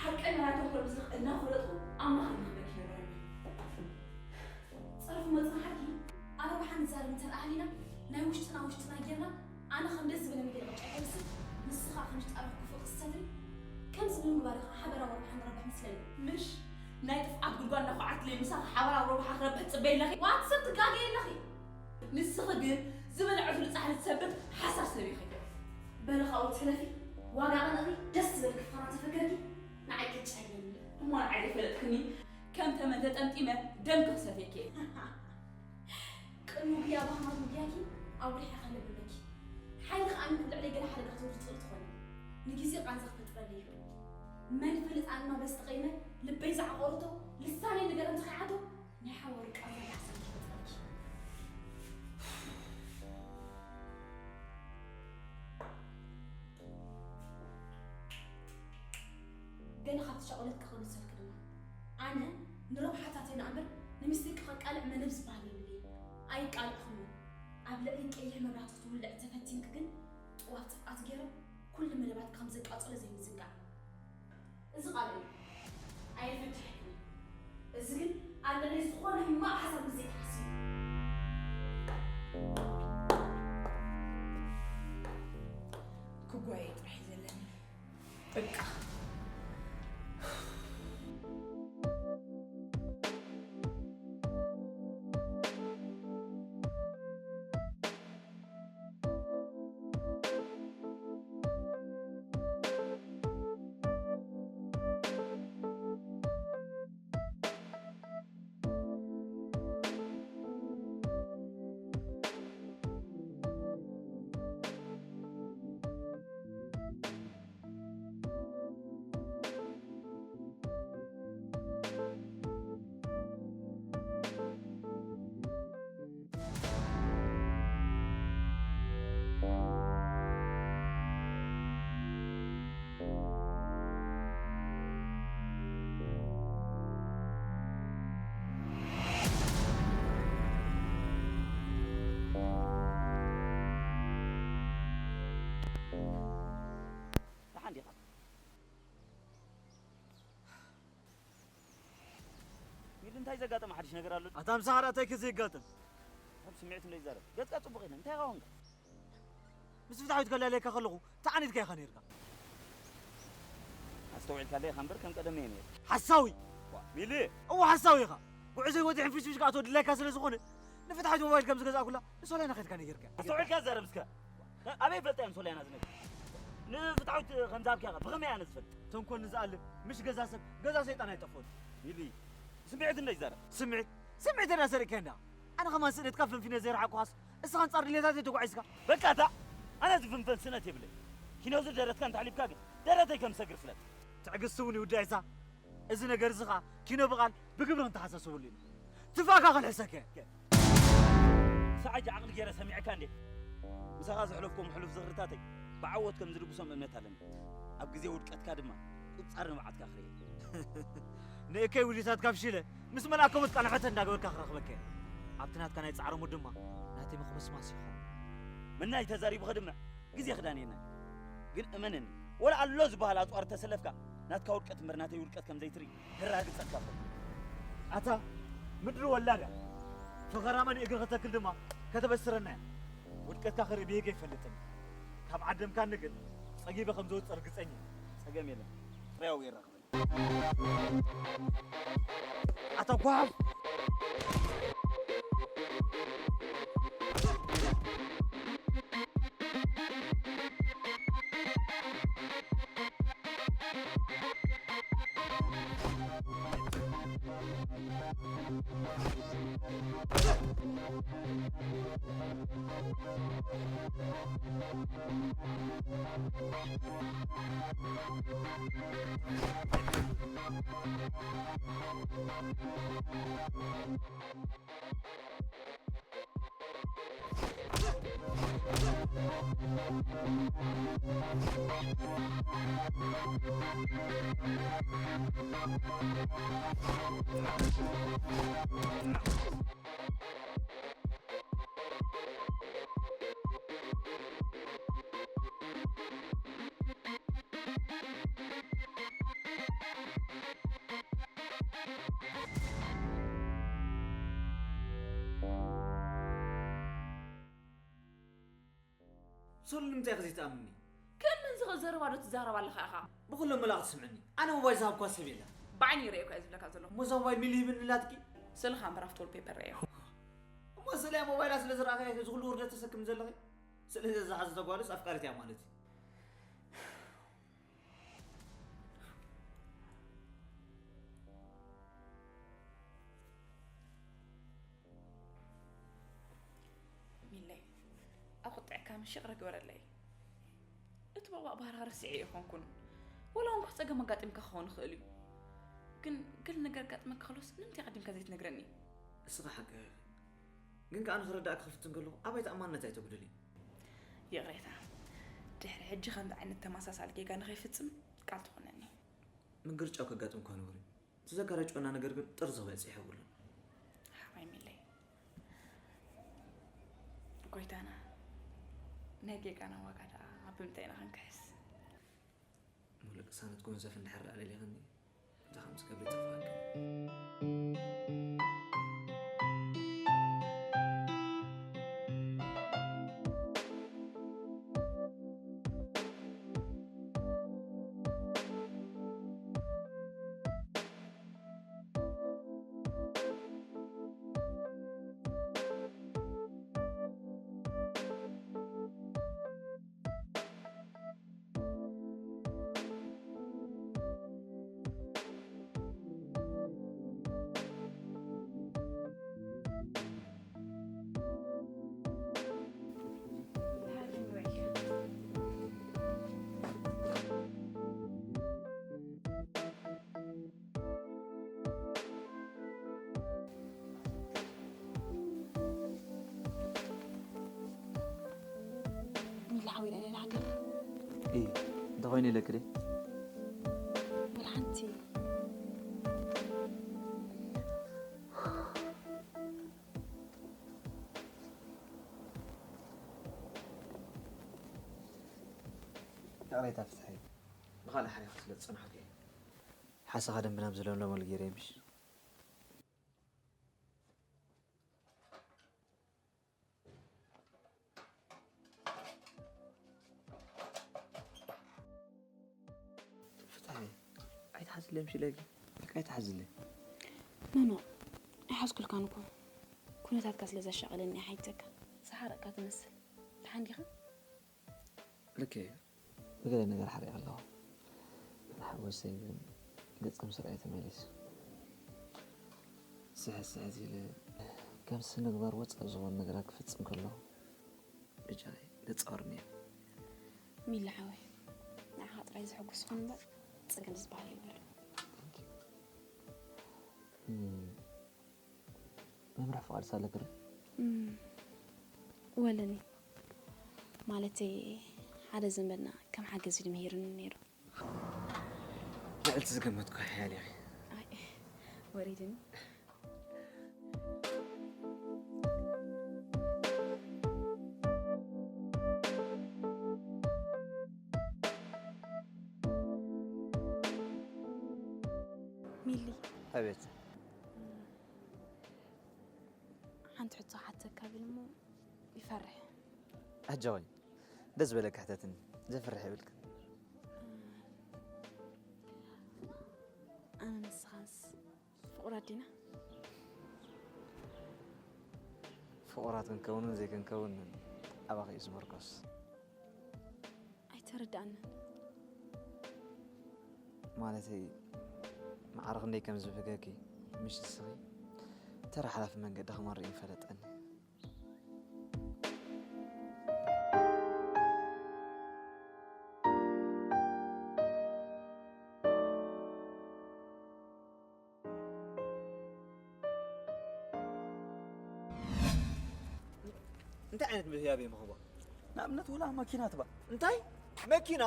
ሓቀኛ ናይ ተንኮል ምስልኺ እናፈለጥኩ ኣማኺርኒ ክብለኪ ይረኣኒ። ጸርፊ መጽናሓትኪ ኣረብሓ ንዛረብ እንተደኣ ሃሊና፣ ናይ ውሽጥና ውሽጥና ጌርና፣ ኣነ ከም ደስ ዝበለኒ ገለ ቅጫ ይከብስብ፣ ንስኻ ከም ዝጠረፍ ክፉእ ክስተትሪ፣ ከምዚ ብምግባርኻ ሓበራዊ ረብሓ ንረብሕ መስለኒ። ምሽ? ናይ ጥፍኣት ጉድጓድ እናዃዓትለይ ምሳኺ ሓበራዊ ረብሓ ክረብሕ ትጽበይ ኣለኺ? ዋት ሰብ ትጋገይ ኣለኺ? ንስኺ ግን ዝበልዐትሉ ጻሕሊ ትሰብር ሓሳር ሰብ ኢኺ። በሊ ካብኡ ትሕለፊ፣ ዋጋ ቀንኺ ደስ ዝበልኪ ፍቕራ ተፈከርኪ፣ ንዓይ ቅጫ ይበልኒ። እሞ ንዓይ ዘይፈለጥክኒ? ከም ተመን ተጠምጢመ ደምኪ ክሰትየኪ እየ። ቅድሚ ጉያ ባህማት ምጉያኪ ኣብ ውርሒ ከለብመኪ። ሓይሊ ከኣ ኣብ ልዕለይ ገለ ሓደጋ ተውርድ ትኽእል ትኾኒ። ንግዜ ቃንዛ ክፈጥረለይ እዩ። መን ይፈልጥ ኣንማ በዚ ተቐይመ ልበይ ዝዓቆረቶ ልሳነይ ንገረም ተኸይዓቶ ናይ ሓዋሩ ቃንዛ ዳሕሳን ክፈጥረልኪ። ገለ ካብቲ ሻቕሎት ክኽልሰልኪ ድማ ኣነ ንረብሓታተይ ንኣምበር ንሚስጢር ክቐቃልዕ መደብ ዝበሃል የብለይን። ኣይቃልዕኹምን። ኣብ ልዕሊ ቀይሕ መብራህቲ ክትውልዕ ተፈቲንኪ ግን ጥዋፍ ጥፍኣት ገይረ ኩሉ መደባት ከም ዘቃጸሎ ዘይምዝንጋዕ። እዚ ቃል እዩ። ኣየፍትሐክን። እዚ ግን ኣለለይ ዝኾነ ሕማቕ ሓሳብ ምስ ዘይትሓስቢ። ክጓየ ጥራሕ እዩ ዘለኒ። በቃ። እንታይ ዘጋጠመ ሓድሽ ነገር ኣሎ? ኣታ ምሳኻ ደኣ እንታይ ከ ዘይጋጠም? ኣብ ስምዒት እንዶ ይዛረብ። ገጽካ ጽቡቕ የለን። እንታይ ኸውን? ምስ ፍትሓዊት ከላለየካ ከለኹ ተዓኒድካ ኢኻ ነይርካ። ኣስተውዒልካለይ ኢኻ እምበር ከም ቀደመ እየ ነይረ። ሓሳዊ! ዋ፣ ሚሊ! እወ ሓሳዊ ኢኻ። ጉዕዞይ ወዲሕ ሕንፍሽፍሽ ክኣትዎ ድላይካ ስለ ዝኾነ ንፍትሓዊት ሞባይል ከም ዝገዛእኩላ ንሶልያና ከድካ ነጊርካ። ኣስተውዒልካ ዛረብ እስከ። ኣበይ ፈልጣ እያ ንሶልያና ዝነግር? ንፍትሓዊት ከም ዝሃብክያ ብኸመይ ኣነ ዝፈልጥ? ተንኮል ንዝኣልም ምሽ ገዛ ሰብ፣ ገዛ ሰይጣን ኣይጠፍኦን። ሚሊ፣ ስምዒት እንዶ ይዛረብ። ስምዒት? ስምዒት እና ሰሪቅካ እንዳ። ኣነ ከማን ስእነት ካብ ፍንፊነ ዘይረሓቅኳስ፣ እስኻ ኣንጻር ድሌታተይ ተጓዒዝካ። በቃ እታ ኣነ ዝፍንፈን ስእነት የብለይ። ኪኖ እዚ ደረትካ እንተሕሊፍካ ግን ደረተይ ከም ሰግር ፍለጥ። ትዕግስቲ እውን ይውዳእ እዛ። እዚ ነገር እዚ ኸኣ ኪኖ ብቓል ብግብሪ ክንተሓሳስበሉ ኢና። ትፋእካ ከልሕሰከ። ሰዓጅ ዓቕሊ ገይረ ሰሚዕካ እንዴ? ምሳኻ ዘሕለፍኩም ሕሉፍ ዝኽርታተይ ብዓወት ከም ዝድግሶም እምነት ኣለኒ። ኣብ ግዜ ውድቀትካ ድማ ቁጻር ንብዓትካ ክርኢ። ንእከይ ውዲታት ካብ ሽለ ምስ መልኣከ ሞት ቃል ሕተት እንዳገበርካ ክረኽበካ እየ። ኣብቲ ናትካ ናይ ጻዕረ ሞት ድማ ናተይ ምኽምስማስ ይኸውን። ምናይ ተዛሪቡ ከድምዕ ግዜ ክዳንየና። ግን እመነኒ፣ ወላ ኣሎ ዝበሃል ኣጽዋር ተሰለፍካ ናትካ ውድቀት እምበር ናተይ ውድቀት ከም ዘይትርኢ ክራግጸካ እፈቱ። ኣታ ምድሪ ወላዳ፣ ፈኸራመ ንእግሪ ከተክል ድማ ከተበስረና እያ። ውድቀትካ ክርኢ ብሄገ ኣይፈልጥን። ካብ ዓደምካኒ ግን ጸጊበ ከም ዝወጽእ ርግጸኛ እየ። ጸገም የለን። ጥራይ ኣብኡ የራኽበና። ኣታ ጓፍ! ሶል፣ ንምንታይ ኢኺ ዘይትኣምኒ? ክእመን ዝኽእል ዘረባ ዶ ትዛረብ ኣለኻ ኢኻ? ብኹሎም መላእኽቲ ስምዕኒ። ኣነ ሞባይል ዝሃብኳ ሰብ የለን። ብዓይኒ ይረኣየካ እየ ዝብለካ ዘለኹ። እሞ እዛ ሞባይል ሚሊ ሂብኒ ኢላትኪ? ስእልኻ እምበር ኣብቲ ወልፔፐር ረኣየኹ። እሞ ስእለይ ኣብ ሞባይላ ስለ ዝረኣኻያ እዚ ኩሉ ውርደት ተሰክሚ ዘለኺ? ስእሊ ዝሓዘት ጓልስ ኣፍቃሪት እያ ማለት እዩ። ሚለይ፣ ኣቑጢዕካ ምሽ ይቕረ ግበረለይ። እቲ ቦቕባቕ ባህርኻ ረሲዐ ኣይኮንኩን። ወላ እውን ጸገም ኣጋጢምካ ክኸውን ይኽእል እዩ። ግን ገለ ነገር ኣጋጥመካ ከሎስ ንምንታይ ኣቐዲምካ ዘይትነግረኒ? እስኻ ሓቂ ኢኺ። ግን ከኣ ንኽረዳእካ ክፍትን ከለኹ ኣባይ ተኣማንነት ኣይተጉድልይ። ይቕሬታ። ድሕሪ ሕጂ ከምዚ ዓይነት ተመሳሳሊ ጌጋ ንኸይፍጽም ቃል ትኹነኒ። ምግርጫው ከጋጥም እኳ ነይሩ እዩ። እቲ ዘጋራጭወና ነገር ግን ጥርዚ ክበጽሕ የብሉን። ሓወይ ሚለይ፣ ጎይታና፣ ናይ ጌጋና ዋጋ ደኣ ኣብ ምንታይ ኢና ክንክሕስ? ሙሉእ ቅሳነት ጎንዘፍ እንድሕር ደኣ ደሊኽኒ፣ እንታይ ከም ዝገብር ይጠፍኣካ። ሚሊ ሓወይ፣ ናይ ሌላ ሃገር። እይ፣ እንተኾይኑ ኢለኪ ድየ? ወላ ሓንቲ። ይቕሬታ ፍትሓይ፣ ብኻልእ ሓሊኻ ስለ ዝጸናሕኩ እየ። ሓሰኻ ደንብና ብዝለምለመሉ ገይረ ምሽ? ለምሽለኪ ኣይትሓዝለይ። ኖኖ ኣይሓዝኩልካን እኮ ኩነታትካ ስለ ዘሻቐለኒ ሓይተካ ዝሓረቕካ ትመስል። ደሓን ዲኻ? ልክ እዩ። ብገለ ነገር ሓሪቕ ኣለኹ። ሓጎሰይ ግን ገጸም ስርዓይ ተመሊሱ። ስሕት ስሕት ኢለ ከም ስነግባር ወጻእ ዝኾኑ ነገራት ክፍጽም ከለኹ ብጃይ ደጻወርኒ እዮም። ሚሊ ሓወይ ንዓኻ ጥራይ ዘሐጉስ ዝኾን እምበር ጸገም ዝበሃል የብሉ። መምርሒ ፍቓድ ሳለክር ወለኒ ማለተይ ሓደ ዘንበድና ከም ሓገዝ ድምሂርኒ ነይሩ። ልዕልቲ ዝገመትኩ ሓያል ኢኺ። ወሪድኒ። ሚሊ ኣቤት። ሓንቲ ሕቶ ሓተካ ብል እሞ ይፈርሕ። ኣጃወይ ደስ በለካ ሕተትኒ። ዘፍርሕ የብልክን። ኣነ ንስኻንስ ፍቑራት ዲና? ፍቑራት ክንከውንን ዘይክንከውን ኣባኺ እዩ ዝምርኮስ። ኣይተረዳኣንን። ማለተይ ማዕረ ክንደይ ከም ዝብህገኪ ምሽ ንስኺ ተራ ሓላፊ መንገዲ ክመርእ ይፈለጠኒ። እንታይ ዓይነት ህያብ እዮም ክህቦ? ንኣብነት ወላ መኪና ትባ እንታይ መኪና?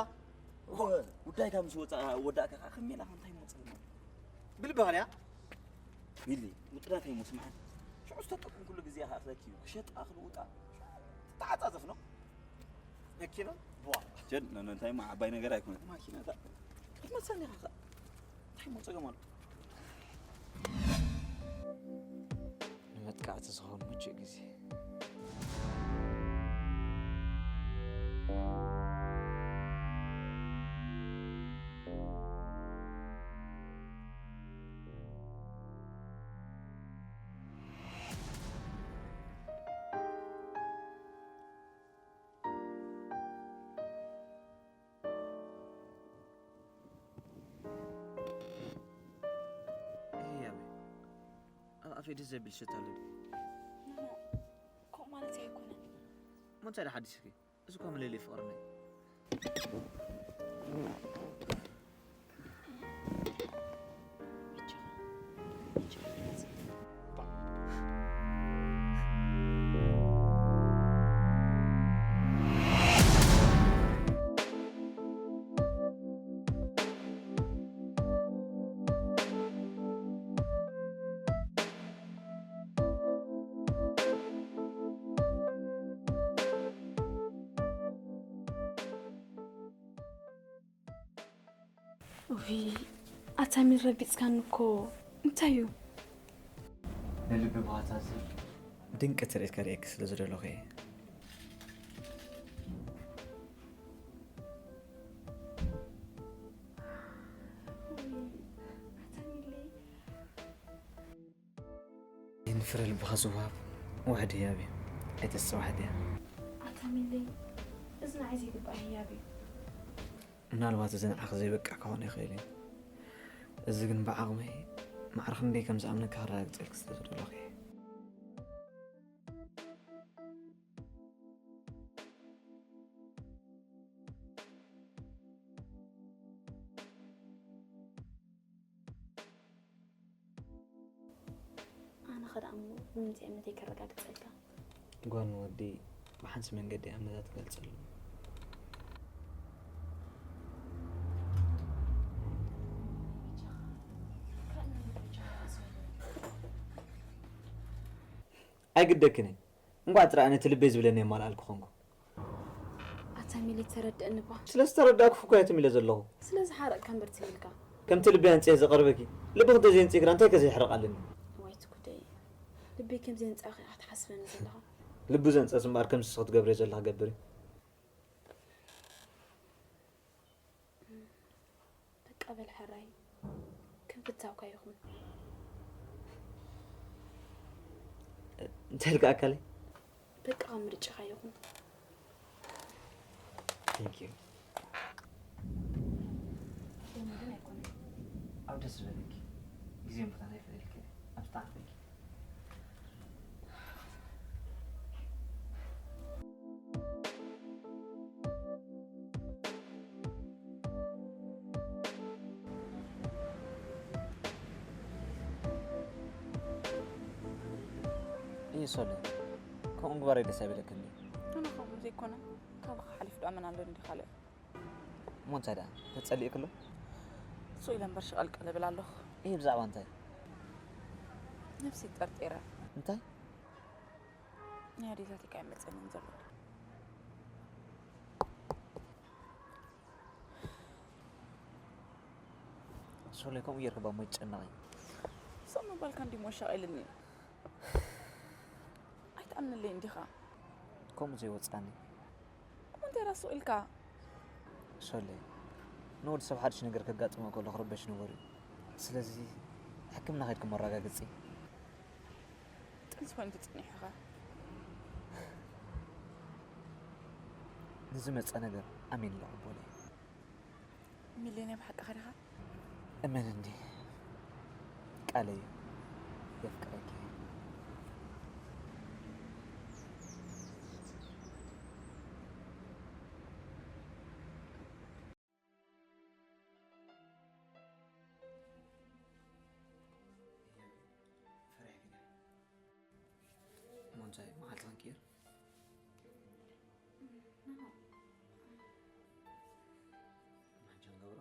ጉዳይካ ምስ ወፃ ወዳእካ ከዓ ከመይ ኢልካ እንታይ መፅእ? ብልቢ ሃልያ ሚሊ ውጥዳት ኣይሞ ስምዓን ሽዑ ዝተጠቅምኩሉ ግዜ ከዓ ክረኪ እዩ ክሸጣ ክልውጣ ተዓፃፀፍ ነው። መኪና ቧ ጀድ ነነ እንታይ ማ ዓባይ ነገር ኣይኮነት። ማኪና እታ ክትመልሰኒ ኢኻ። እንታይ እሞ ፀገም ኣሎ? ንመጥቃዕቲ ዝኸውን ምቹእ ግዜ። እይ ኣበይ ኣብ ኣፈይ ደስ ዘብል ሽታ ኣሎ። ኖኖ፣ ከምኡ ማለት ኣይኮነን። እሞ እንታይ ደኣ ሓዲስኪ? እዚ እኳ መለለይ ፍቕርና እዩ። ውይ፣ ኣታ ሚል ረቢጽካኒ እኮ። እንታይ እዩ? ንልቢ ባህታ ዝብል ድንቂ ትርኢት ከርእየኪ ስለ ዝደለኹ እየ። ኣታ ሚለይ። ንፍረ ልብኻ ዝወሃብ ውሕድ ህያብ እዩ። ኣይተስተውዓልያ። ኣታ ሚለይ፣ እዚ ንዓይ ዘይግባእ ህያብ እዩ። ምናልባት እዚ ንዓኺ ዘይበቅዕ ክኾን ይኽእል እዩ። እዚ ግን ብዓቕመይ ማዕረ ክንደይ ከም ዝኣምነካ ከረጋግጸልኪ ስለ ዝደለኹ እየ። ኣነ ኸ ደኣ እሞ ብምንታይ እምነተይ ከረጋግጸልካ? ጓል ንወዲ ብሓንሲ መንገዲ እያ እምነታ ትገልጸሉ። ኣይግደክን እየ። እንቋዕ ጥራይ ነቲ ልበይ ዝብለኒ የማልኣልኪ ኾንኩ። ኣታ ሚሊ ተረድእኒ እባ። ስለ ዝተረዳእኩ እኮ እየ ትም ኢለ ዘለኹ። ስለ ዝሓረቕካ እምበር ትም ኢልካ። ከምቲ ልበይ ኣንጺኤ ዘቕርበኪ ልቢ ክንተ ዘየንጽእኪ ዳኣ እንታይ ከ ዘይሕርቕ ኣለኒ? ዋይ እቲ ጉደይ። ልበይ ከም ዘየንጸእኪ ኢኻ ትሓስበኒ ዘለኻ። ልቡ ዘንጸስ እምበኣር ከምዚ ንስኺ ትገብርዮ ዘለኺ ገብር እዩ። በቃ በል ሕራይ። ክንፍታውካ ይኹን። እንታይ ልካ ኣካለይ? በቃ ከም ምርጫኻ ይኹን። Thank you። ደሞ ግን ኣይኮነን። ኣብ ደስ ዝበለኪ ግዜን ቦታን ኣይፈለልኪ ኣብ ዝተዓርፈኪ። እየ ሶለ፣ ከምኡ ምግባረይ ደስ ኣይበለክን ድዩ? ኣነ ከምኡ ዘይኮነ፣ ካባኻ ሓሊፍ ደኣ መን ኣሎ እንዲ ካልእ? እሞ እንታይ ደኣ ተጸሊእክሎ? ስቕ ኢለ እምበር ሸቐልቀል እብል ኣለኹ። እየ ብዛዕባ እንታይ? ነብሲ ጠርጢረ። እንታይ? ናይ ኣዴታቲካ ኣይመጸንን ዘሎ። ሶለ፣ ከምኡ ጌርካ እባ እሞ ይጨነቕ እዩ። ስቕ ምባልካ እንዲ እሞ ሸቒልኒ። ኣይትኣምነለይን ዲኻ? ከምኡ ዘይወጻኒ። እሞ እንታይ ደኣ ስቕ ኢልካ? ሶለ፣ ንወዲ ሰብ ሓድሽ ነገር ከጋጥሞ ከሎ ክርበሽ ንቡር እዩ። ስለዚ ሕክምና ከይድኩም ኣረጋግጺ። ጥንሲ ኮይኑ ተጸኒሑኻ? ንዝመጸ ነገር ኣሜን ኢለ እቕበሎ እየ። ሚሊ፣ ናይ ብሓቅኻ ዲኻ? እመንኒ፣ ቃለይ እዩ። የፍቅረኪ እየ። እሞ እንታይ መዓልቲ ክንቅይር? መዓልቲ ክንገብሮ?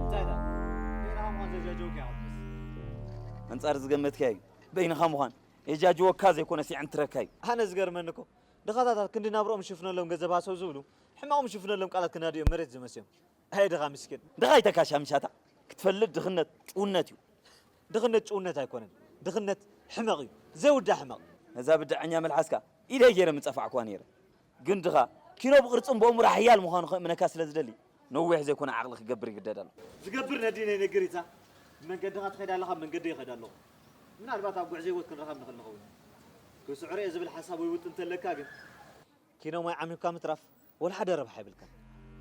እንታይ ደኣ? በይንኻ ምዃን ዘጃጀወካ ይሓፍስ። ኣንጻር ዝገመትካዮ በይንኻ ምዃን የጃጅወካ ዘይኮነስ የዕንትረካ እዩ። ኣነ ዝገርመኒ እኮ ድኻታት ክንዲ ናብርኦም ዝሽፍነሎም ገንዘብ ሃሰው ዝብሉ ሕማቖም ዝሽፍነሎም ቃላት ክናድዮም መሬት ዝመስዮም። ኣይ ድኻ ምስኪን። ድኻ ኣይተካሻምሽ ኣታ ክትፈልጥ ድኽነት ጭውነት እዩ። ድኽነት ጭውነት ኣይኮነን። ድኽነት ሕመቕ እዩ። ዘይውዳእ ሕመቕ። ነዛ ብድዐኛ መልሓስካ ኢደይ ገይረ ምጸፋዕኩዋ ነይረ። ግን ድኻ ኪኖ ብቕርጽን ብኦምራ ሓያል ምዃኑ ከእምነካ ስለ ዝደሊ ነዊሕ ዘይኮነ ዓቕሊ ክገብር ይግደድ ኣሎ። ዝገብር ነዲነ ይነግር ኢታ። ብመንገድኻ ትኸይድ ኣለኻ፣ ብመንገደይ ይኸይድ ኣለኹ። ምናልባት ኣብ ጉዕዞ ህይወት ክንራኸብ ንኽእል ንኸውን። ክስዕሮ እየ ዝብል ሓሳብ ወይ ውጥን እንተለካ ግን ኪኖ ማይ ዓሚምካ ምትራፍ ወላ ሓደ ረብሓ የብልካን።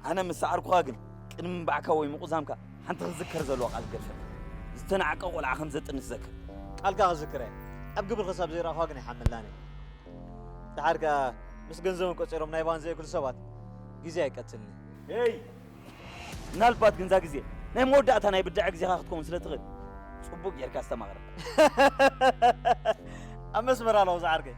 ኣነ ምስ ሰዓርኩኻ ግን ቅድሚ ምንባዕካ ወይ ምቑዛምካ ሓንቲ ክዝከር ዘለዋ ቃል ክገድፈካ። ዝተናዕቀ ቆልዓ ከም ዘጥንስ ዘክር። ቃልካ ክዝክር እየ። ኣብ ግብሪ ክሳብ ዘይረኣኹኻ ግን ኣይሓመልናን እየ። ደሓር ከኣ ምስ ገንዘቦም ቆጺሮም ናይ ባን ዘየእክሉ ሰባት ግዜ ኣይቀትልኒ። ሄይ! ምናልባት ግንዛ ግዜ ናይ መወዳእታ ናይ ብድዐ ግዜኻ ክትከውን ስለ ትኽእል ጽቡቕ ጌርካ ኣስተማቕረኒ። ኣብ መስመር ኣለኹ ዝዓርከይ።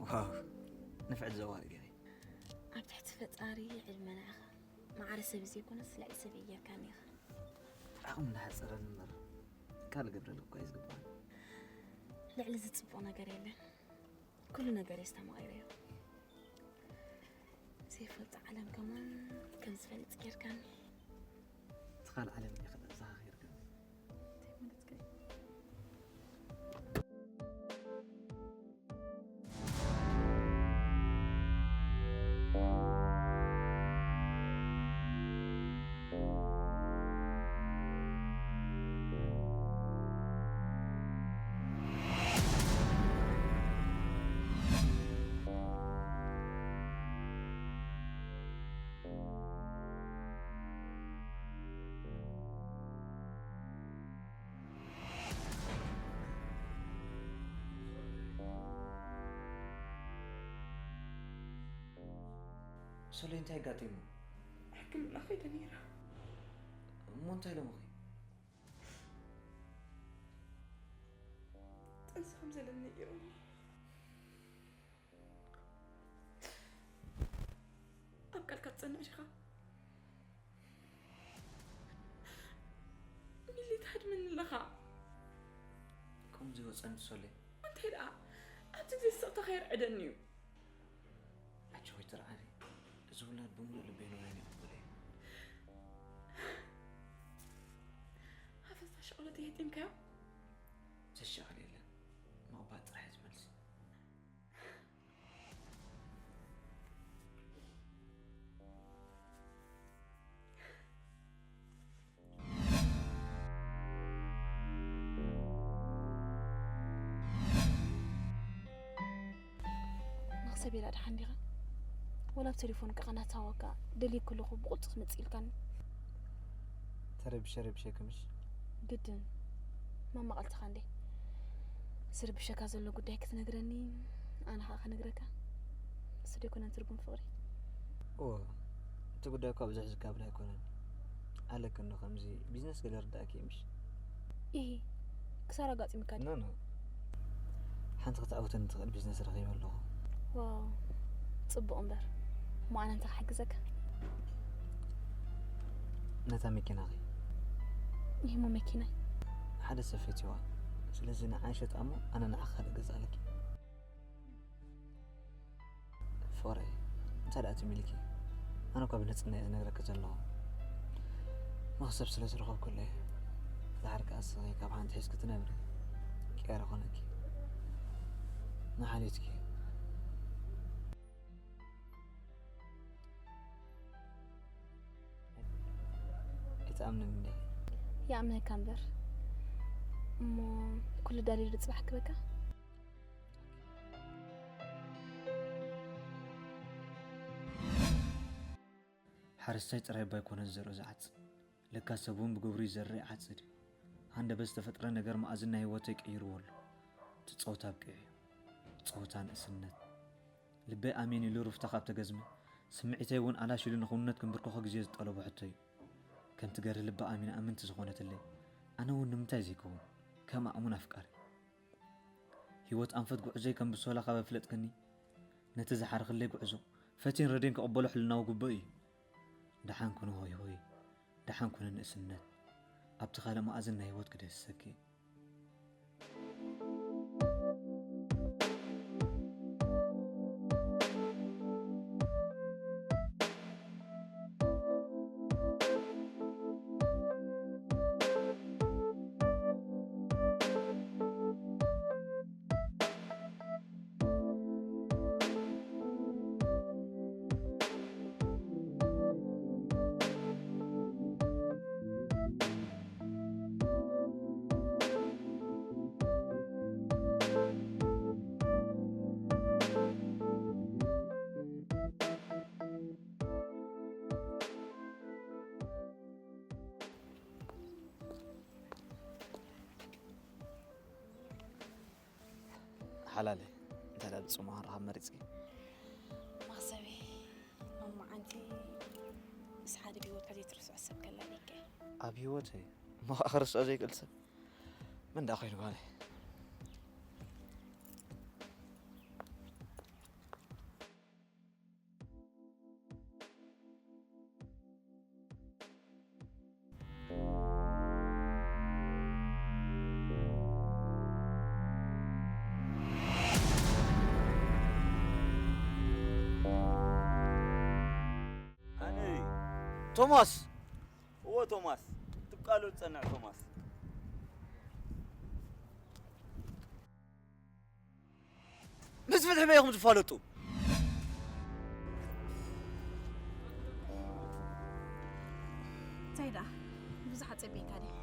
ዋው፣ ንፍዕቲ ዘዋሪ ገለ። ኣብ ትሕቲ ፈጣሪ ዕድመና ኢኻ። ማዕረ ሰብ ዘይኮነስ ልዕሊ ሰብ እየ ጌርካኒ ኢኻ። ዓቕሚ እናሓጸረኒ እምበር ካልእ ገብረልካ እኳ እዩ ዝግባእ። ልዕሊ እዚ ጽቡቕ ነገር የለን። ኩሉ ነገር የስተማቒረዮ። ዘይፈልጦ ዓለም ከማን ከም ዝፈልጥ ጌርካኒ። እቲ ካልእ ዓለም እንዲኻ ተዛኻኺርካ። እንታይ ማለትካ እዩ? ሶሊ እንታይ ኣጋጢሙ? ሕክምና ከይደ ነይረ። እሞ እንታይ ኢሎምኺ? ጥንሲ ከም ዘለኒ ነጊሮምኒ። ኣብ ቃልካ ትጸንዕ ዲኻ? ሚሊ ትሃድመኒ ኣለኻ። ከምዚ ወፀንቲ ሶሊ። እንታይ ደኣ ኣብቲ ግዜ ስቕታ ከየርዕደኒ እዩ። ኣጆኺ ትርዓኒ። እዚ ውላድ ብምሉእ ልበይ ንወይኒ ይቕበሎ እየ። ሃፈሳ ሸቕሎት የህጢምካዮ። ዘሻቕል የለን። ምቕባል ጥራሕ እዩ ዝመልሲ። መኽሰብ ኢላ ድሓን ዲኻ? ወላ ኣብ ቴሌፎን ከቐናታወካ ደልየ ከለኹ ብቕልጡፍ መጽእ ኢልካኒ። ተረቢሸ ረቢሸ ክምሽ ግድን ማማ ቐልትኻ እንዴ? ዝርብሸካ ዘሎ ጉዳይ ክትነግረኒ ኣነ ኸዓ ክነግረካ። እሱ ዶ ኣይኮነን ትርጉም ፍቕሪ? እወ፣ እቲ ጉዳይ እኳ ብዙሕ ዝካብል ኣይኮነን። ኣለኪ እንዶ ከምዚ ቢዝነስ ገለ ርዳእኪ ምሽ? ኢሂ፣ ክሳራ ኣጋጢሙካ ድዩ? ኖ ኖ፣ ሓንቲ ክትዕውተኒ ትኽእል ቢዝነስ ረኺበ ኣለኹ። ዋው፣ ጽቡቕ እምበር። እሞ ኣነ እንታይ ክሕግዘካ? ነታ መኪናኺ። ኢሂ፣ እሞ መኪናይ? ሓደ ሰብ ፈትይዋ። ስለዚ ንዓይ ሸጣ እሞ ኣነ ንዓኺ ካልእ ገዝኣለኪ። ፍቕረይ፣ እንታይ ደኣ ትም ኢልኪ? ኣነ እኳ ብንጽህና እየ ዝነግረኪ ዘለኹ። መኽሰብ ስለ ዝረኸብኩሉ እየ። ድሓር ከኣ እስኺ ካብ ሓንቲ ሒዝኪ ትነብሪ። ቅያር ይኾነኪ። ንሓልዮትኪ። ኣይትኣምንን እንዲኺ? ይኣምነካ እምበር። እሞ ኩሉ ዳልዩ ዶ ጽባሕ ክበካ? ሓረስታይ ጥራይ ባይኮነን ዘርኡ ዝዓጽድ፣ ለካ ሰብ እውን ብግብሩ ይዘርእ ይዓጽድ እዩ። ሃንደበት ዝተፈጥረ ነገር መኣዝን ናይ ህይወተይ ቀይርዎ ኣሎ። እቲ ጸወታ ኣብቂዑ እዩ። ጸወታ ንእስነት። ልበይ ኣሜን ኢሉ ሩፍታ ካብ ተገዝመ፣ ስምዒተይ እውን ኣላሽ ኢሉ ንኽውንነት ክንብርከኾ ግዜ ዝጠለቦ ሕቶ እዩ። ከምቲ ገርህ ልቢ ኣሚን ኣምንቲ ዝኾነትለይ፣ ኣነ እውን ንምንታይ ዘይከውን ከም ኣእሙን ኣፍቃሪ። ህይወት ኣንፈት ጉዕዞይ ከም ብሶላ ካብ ኣፍለጥክኒ፣ ነቲ ዝሓርኽለይ ጉዕዞ ፈትየን ረድየን ክቕበሎ ሕልናዊ ግቡእ እዩ። ደሓን ኩኒ ሆይ ሆይ፣ ደሓን ኩኒ ንእስነት። ኣብቲ ካልእ መኣዝን ናይ ህይወት ክድህስሰኪ። ሓላለይ፣ እንታይ ደኣ ብጽሙቕ ክንረኸብ መሪጽኪ? መኽሰበይ፣ ሎማዓንቲ ምስ ሓደ ብህይወትካ ዘይትርስዖ ሰብ ከላ ኢለካ እየ። ኣብ ህይወተይ እሞ ከኣ ክርስዖ ዘይክእል ሰብ መን ደኣ ኮይኑ ጓለይ? ኣነ ቶማስ! እዎ ቶማስ፣ ትብቃሉ ዝጸንዕ ቶማስ። ምስ ፍትሒ መይኹም ትፋለጡ? እንታይ ደኣ ብዙሕ ኣጸቢእካ ድዩ?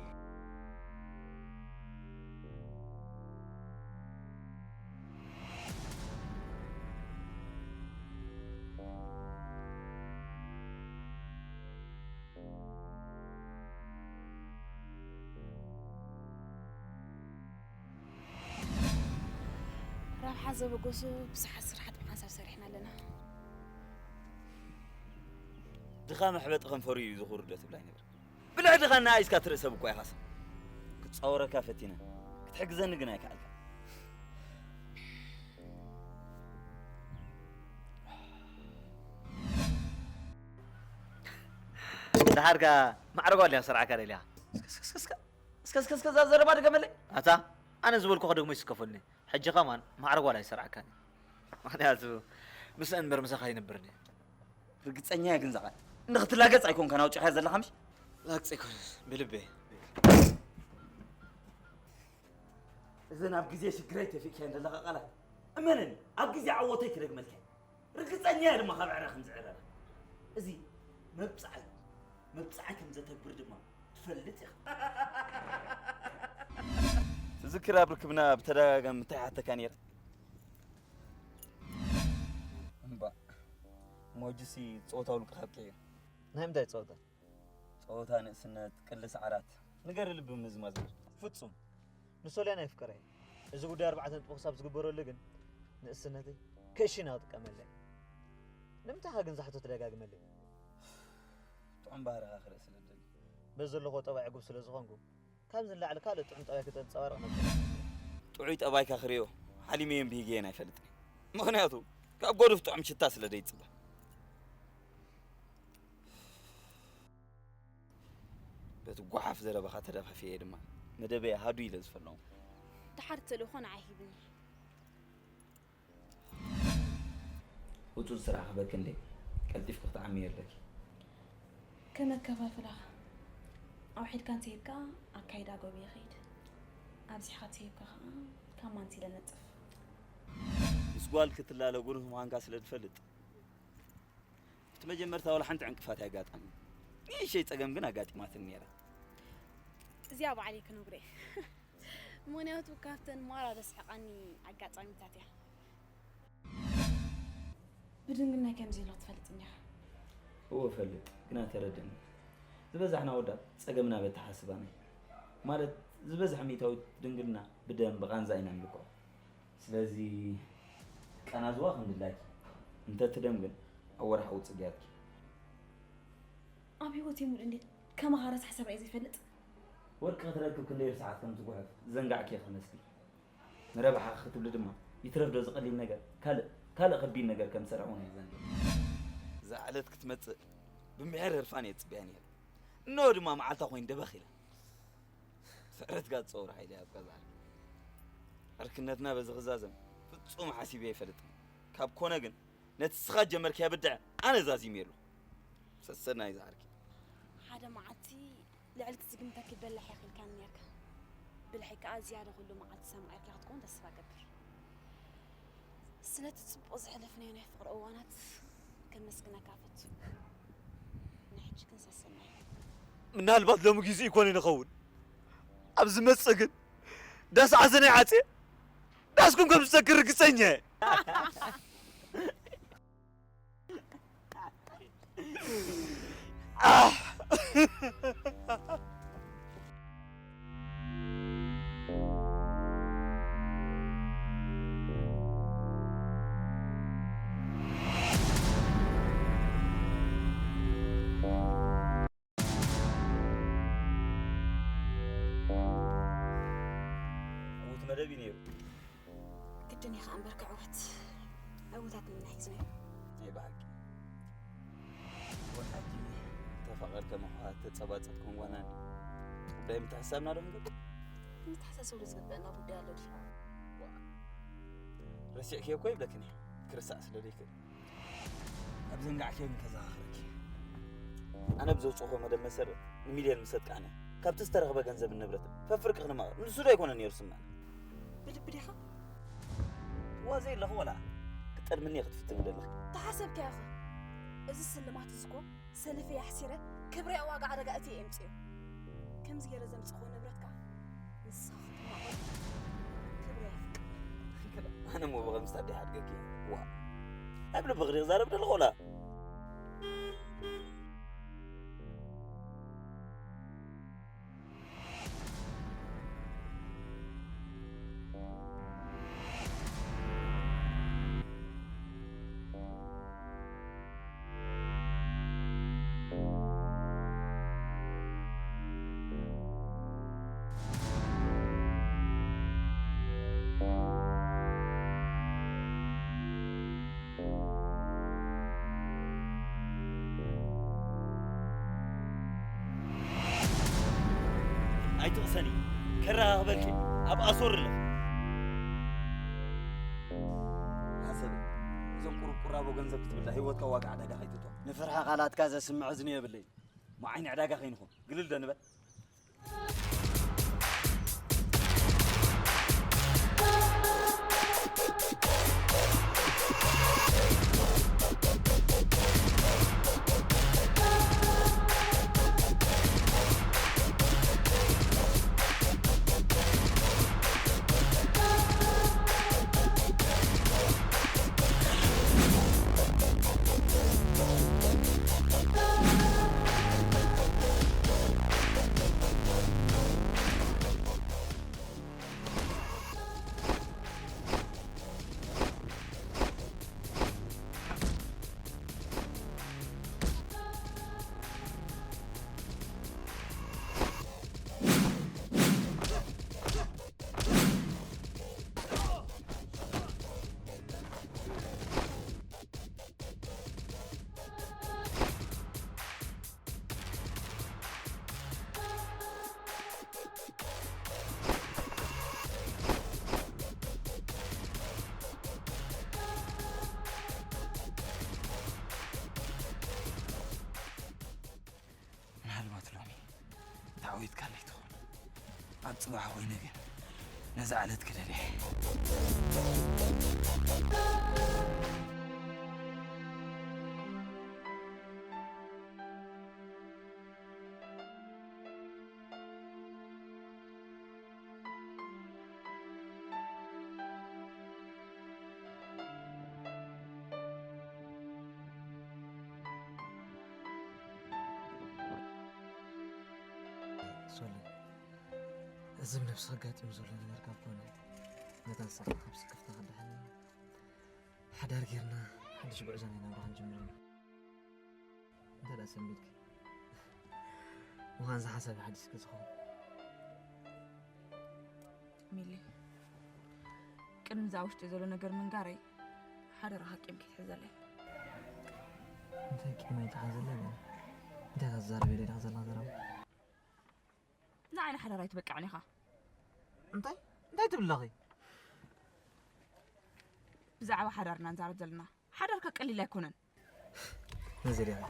ረብሓ ዘበገሱ ብዙሓት ስራሕቲ ብሓንሳብ ሰሪሕና ኣለና። ካብ መሕበጢ ከንፈሩ እዩ ዝኹርዶ ትብላይ ነበር። ብልዕሊ ኻና ኣይስካ ትርኢ ሰብ እኳ ኢኻስ። ክጻወረካ ፈቲነ። ክትሕግዘኒ ግን ኣይከኣልካ። ደሓርካ ማዕረጓ ኣልያ ሰርዓካ ደልያ። እስከ፣ እስከ፣ እስከ፣ እስከ። እስከ፣ እስከ፣ እስከ፣ እዛ ዘረባ ድገመለይ። ኣታ፣ ኣነ ዝበልኩኻ ደግሞ ይስከፈኒ። ሕጂ ከማን ማዕረ ጓል ኣይሰርዓካን። ምኽንያቱ፣ ምስኣ እምበር ምሳኻ ኣይነብርን እየ። ርግጸኛ እየ ግን ዛቓል። ንኽትላገጽ ኣይኮንካን ኣውጺኻ ዘለኻ ምሽ? ላግጺ ኣይኮነን፣ ብልበይ። እዘን ኣብ ግዜ ሽግረይ ተፊእካየን ዘለኻ ቃላት፣ እመነኒ፣ ኣብ ግዜ ዓወተይ ክደግመልካ እየ። ርግጸኛ እየ ድማ ካብ ዕረ ከም ዝዕረረ። እዚ መብጽዓይ፣ መብጽዓይ ከም ዘተግብር ድማ ትፈልጥ ኢኻ። ትዝክር ኣብ ርክብና ብተደጋጋሚ እንታይ ሓተካ ነይረ? እምባ፣ እሞ ሕጂሲ ጸወታ ውልቅኻ ኣብቂዑ እዩ። ናይ ምንታይ ጸወታ? ጸወታ ንእስነት፣ ቅሊ ሰዓራት። ንገሪ ልቢ ምዝማዝ። ፍጹም። ንሶልያን ኣይፍቀረይ። እዚ ጉዳይ ኣርባዕተ ነጥቢ ክሳብ ዝግበረሉ ግን ንእስነተይ ከሽና ክጥቀመለይ። ንምንታይ ግን ዛሕቶ ትደጋግመለይ? ጥዑም ባህርኻ ክርኢ ስለ ዝደሊ። በዚ ዘለኹዎ ጠባይ ዕጉብ ስለ ዝኾንኩ፣ ካብዚ ንላዕሊ ካልእ ጥዑም ጠባይ ክተንጸባርቕ መርጸ። ጥዑይ ጠባይካ ክርእዮ ሓሊመዮን ብሂገዮን ኣይፈልጥን። ምኽንያቱ፣ ካብ ጎዱፍ ጥዑም ሽታ ስለ ዘይጽበ። በቲ ጓሓፍ ዘረባኻ ተደፋፊኤ ድማ መደበይ ሃዱ ኢለ ዝፈለሙ። ደሓር ተልእኾ ንዓይ ሂብኒ። ህጹጽ ስራሕ ክበኪ እንዴ? ቀልጢፍኪ ክትዓሚ ኣለኪ። ከመከፋፍላኻ። ኣውሒድካ እንተሂብካ ኣካይዳ ጎብየ ይኸይድ። ኣብዚሕካ እንተሂብካ ኸዓ ካብ ማንቲለ ነጥፍ። ምስ ጓል ክትላለ ጉኑፍ ምዃንካ ስለ ዝፈልጥ፣ እቲ መጀመርታ ዋላ ሓንቲ ዕንቅፋት ኣየጋጠመን። ንእሽተይ ጸገም ግን ኣጋጢማትኒ ነይራ። እዚኣ ባዕለይ ክነግሮ እየ። ምኽንያቱ ካብተን ማራ ዘስሕቓኒ ኣጋጣሚታት እያ። ብድንግልናይ ከም ዘየለኹ ትፈልጥ እንዲኻ። እወ እፈልጥ፣ ግና ተረድእኒ። ዝበዛሕና ኣወዳት ጸገምና በተሓስባና እዩ። ማለት ዝበዝሐ ሚእታዊት ድንግልና ብደም ብቓንዛ ኢና ንልክዖ። ስለዚ ቃናዝዋ ከም ድላይኪ እንተትደም ግን ኣብ ወርሓዊ ጽግያትኪ። ኣብ ህይወተይ ሙሉእ እንዴት ከማኻ ረሳሕ ሰብ ርኤ ዘይፈልጥ። ወርቂ ክትረክብ ክንደይ ርሳሓት ከም ትጉሕፍ ዘንጋዕኪ ክትመስሊ። ንረብሓኺ ክትብሊ ድማ ይትረፍ ዶ ዝቐሊል ነገር ካልእ ካልእ ከቢድ ነገር ከም ትሰርሒ እውን ኣይዘንግዕ። እዛ ዕለት ክትመጽእ ብምሒር ህርፋን እየ ዝጽበያ ነይረ። እንሆ ድማ መዓልታ ኮይኑ ደበኽ ኢላ። ስዕረትካ ዝጸውር ሓይሊ ኣብ ገዛርኪ። ዕርክነትና በዚ ክዛዘም ፍጹም ሓሲበ ኣይፈልጥን። ካብ ኮነ ግን ነቲ ንስኻ ጀመርካዮ ብድዐ ኣነ ዛዚመ ኣለኹ። ሰሰናይ ዝዓርኪ። ሓደ መዓልቲ ልዕሊ እቲ ዝግምተኪ በላሕ ኢኺ ኢልካኒ ነርካ። ብልሒ ከኣ ዝያዳ ኩሉ መዓልቲ ሰማዒርካ ክትከውን ተስፋ እገብር። ስለቲ ጽቡቕ ዘሕለፍናዮ ናይ ፍቕሪ እዋናት ከመስግነካ እፈቱ። ንሕጂ ግን ሰሰናይ። ምናልባት ሎሚ ግዜኡ ይኮነ ንኸውን። ኣብ ዝመጽእ ግን ዳስ ዓዘናይ ዓጽየ ዳስኩም ከም ዝሰግር ርግጸኛ እየ። ዕዉት መደብ እዩ ነይሩ። ግድን እዩ ኸኣ እምበር ክዕወት። ዕዉታት ንሕና ሒዝናዮ። ናይ ብሓቂ። ወሓጂ ተፋቐር ከም ኣሕዋት ተጸባጸብ ከም ጓናን ጉዳይ ምትሕሳብና ዶ ንገብር? ምትሕሳሰብሉ ዝግበአና ጉዳይ ኣሎ ድዩ? ዋ። ረሲዕክዮ እኮ ይብለክን እየ። ክርሳዕ ስለ ዘይክእል። ኣብ ዘንጋዕክዮ ግን ከዘኻኽረኪ። ኣነ ብዘውጽእኹ መደብ መሰረት ንሚልዮን ምሰጥ ቃንያ። ካብቲ ዝተረኽበ ገንዘብን ንብረትን ፈፍርቂ ክንመቐር። ንሱ ዶ ኣይኮነን ነይሩ ስምዕና? ብልቢ ዲኻ? ዋዘ የለኹ ወላ ክትጠልምኒ ክትፍትኒ ዘለኺ? ተሓሰብካዮ ኢኻ። እዚ ስልማት እዚ እኮ ሰልፊ ኣሕሲረ ክብረይ ኣብ ዋጋ ዕዳጋ እትየ የምጽዮ። ከምዚ ገይረ ዘምጽእኹ ንብረት ከኣ ንስኻ ክትማቐሎ ክብሪ ኣይፍቅድ። ኣነ እሞ ብኸምዚ ታዲያ ሓድገኪ? ዋ። ኣብ ልብኺ ዲኺ ክዛረብ ደለኹ ወላ? እራኸበልኪ ኣብ ኣሶር ኣለኹ። ሓሰብ፣ እዞም ቁርቁር ኣቦ ገንዘብ ክትብላ ህይወትካ ዋጋ ዕዳጋ ከይትእቶ። ንፍርሒ ቃላትካ ዘስምዕ እዝኒ የብለይ። ሞ ዓይኒ ዕዳጋ ከይንኹን ግልል ዶ ንበል። ምናልባት ሎሚ ተዓዊትካለይ ትኸውን። ኣብ ጽባሕ ኮይኑ ግን ነዛ ዕለት ክደልየ። ሶሊ፣ እዚ ነብሲ ከጋጥም ዘሎ ነገር ካብ ኮነ፣ ነታ ንስኻ ካብ ስክፍታ ክድሕን ሓዳር ጌርና ሓድሽ ጉዕዞ ናይ ናብራ ክንጅምር ኢና። እንተ ደኣ ሰንቢድኪ ምዃን ዝሓሳብ ሓዲስኪ ዝኸውን። ሚሊ፣ ቅድሚ እዛ ውሽጢ ዘሎ ነገር ምንጋረይ ሓደራኻ ቂም ከይትሕዘለይ። እንታይ ቂም ኣይትሓዘለይ? እንታይ እያ ትዛረብ ደሊኻ ዘለኻ ዘረባ? ንዓይ ንሓዳር ኣይትበቅዕን ኢኻ። እንታይ? እንታይ ትብሊ ኣለኺ? ብዛዕባ ሓዳር ኢና ንዛረብ ዘለና። ሓዳርካ ቀሊል ኣይኮነን። ነዚ ዲኻ?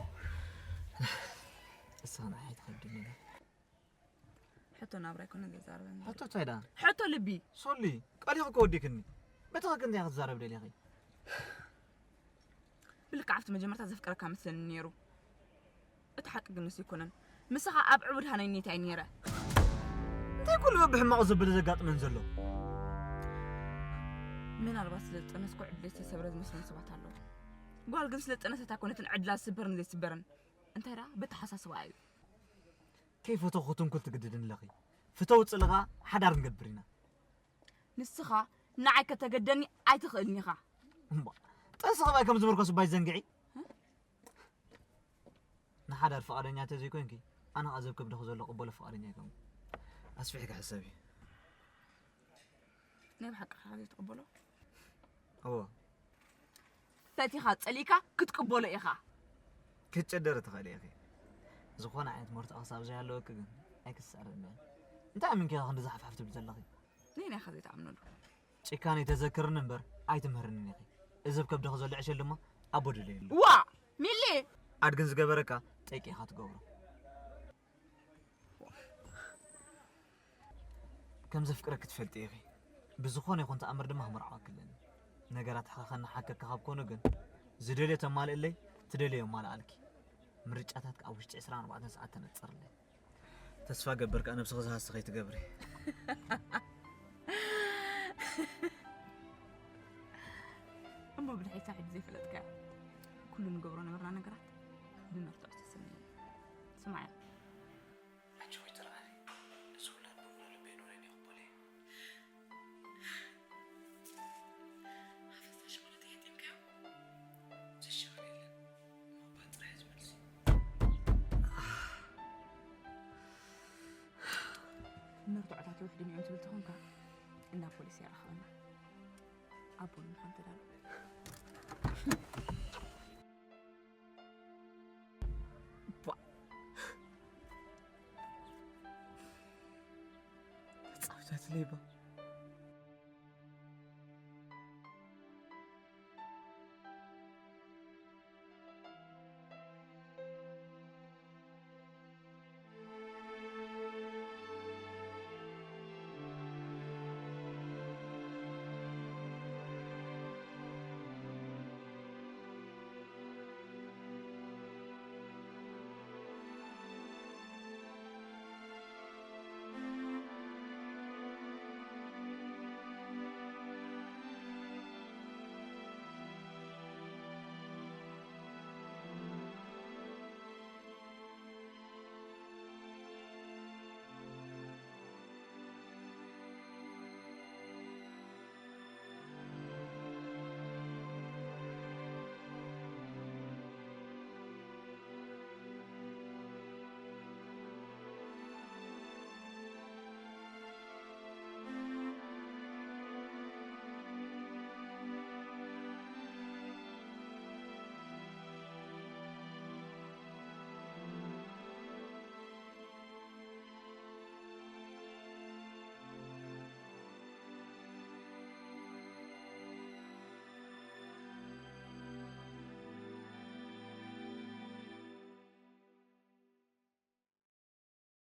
እስኻ ንዓይ ኣይትኸብድኒ ኢኻ። ሕቶ ናብራ ኣይኮነን ዘዛርበኒ። ሕቶ እንታይ ደኣ? ሕቶ ልቢ። ሶሊ፣ ቀሊኺ እኮ ወዲክኒ። በቲ ኸ እንታይ ክትዛረብ ደሊኺ? ብልክዕ ኣብቲ መጀመርታ ዘፍቅረካ መስለኒ ነይሩ። እቲ ሓቂ ግን ንሱ ኣይኮነን። ምስኻ ኣብ ዕቡድ ሃነይነት እየ ነይረ። እንታይ ኩሉ በብሕማቑ ዘብል ዘጋጥመን ዘሎ? ምናልባት ስለ ዝጠነስኩ ዕድለይ ዝተሰብረ ዝመስሎም ሰባት ኣለዉ። ጓል ግን ስለ ዝጠነሰት ኣይኮነትን ዕድላ ዝስበርን ዘይስበርን። እንታይ ደኣ በተሓሳስባኣ እዩ። ከይፈተኹ ክትንኩል ትግድድኒ ኣለኺ። ፍተው ጽልኻ ሓዳር ንገብር ኢና። ንስኻ ንዓይ ከተገደኒ ኣይትኽእልን ኢኻ። እምቧ፣ ጥንሲ ኸባይ ከም ዝምርኮስ ባይ ዘንግዒ። ንሓዳር ፍቓደኛ እንተዘይኮይንኪ፣ ኣነ ኸኣ ዘብ ከብድኺ ዘሎ ቅበሎ ፍቓደኛ ኣይኮንኩ። ኣስፊሕኪ ሕሰቢ። ናይ ብሓቂ ኸኣ ዘይትቕበሎ? እወ። ፈቲኻ ጸሊእካ ክትቅበሎ ኢኻ። ክትጨደሪ ትኽእሊ ኢኺ። ዝኾነ ዓይነት መርትዖ ክሳብ ዘይሃለወኪ ግን ኣይክትስዕርኒ እየ። እንታይ ኣሚንኪ ኢኺ ክንዲ ዝሓፍሓፍ ትብሊ ዘለኺ? ነየናይ ኢኻ ዘይትኣምነሉ? ጭካነ ተዘክርኒ እምበር ኣይትምህርንን ኢኺ። እዚ ኣብ ከብድኺ ዘሎ ዕሸል ድማ ኣቦ ድለየሉ። ዋ! ሚሊ! ኣድግን ዝገበረካ ጠይቂ ኢኻ ትገብሮ። ከም ዘፍቅረኪ ትፈልጢ ኢኺ። ብዝኾነ ይኹን ተኣምር ድማ ክምርዓወኪ ኣለኒ። ነገራት ሕኸኸኒ ሓከኪ ካብ ኮኑ ግን፣ ዝደልዮ ተማልእለይ፣ ትደልዮ የማልኣልኪ። ምርጫታትኪ ኣብ ውሽጢ ዕስራን ኣርባዕተን ሰዓት ተነጽርለይ። ተስፋ ገብር ከኣ ነብስኺ ዝሃሲ ከይትገብሪ። እሞ ብድሕሪት ሳሒት ዘይፈለጥካዮ ኩሉ ንገብሮ ነበርና ነገራት ብመርትዖ ዝተሰነየ እዩ። ስማዕ፣ ኣንቺ ወይ ትርኣኒ፣ እዚ ውላድ ብምሉእ ልበይ ኑረኒ ይቕበሎ እየ። ፈሳሲ ማለት የጢምካዮ? ዝሻወር የለን። እሞ እባ ጥራሕ ዝመልሲ። መርትዖታት ውሕድን እዮም ትብል ተኾንካ፣ እንዳ ፖሊስ የራኽበና። ኣቦ ንምዃን ተዳሎ። ቧ። መጽሓፍ ታት ሌባ።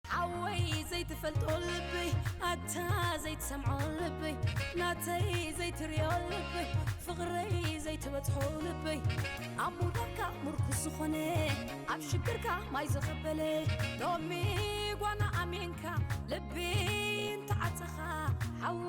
ሓወይ ዘይትፈልጦ ልበይ፣ ኣታ ዘይትሰምዖ ልበይ፣ ናተይ ዘይትርእዮ ልበይ፣ ፍቕረይ ዘይትበጽሖ ልበይ፣ ኣብ ምውዳቕካ ምርኩስ ዝኾነ፣ ኣብ ሽግርካ ማይ ዘቐበለ፣ ሎሚ ጓና ኣሜንካ ልቢ እንተዓጸኻ፣ ሓዊ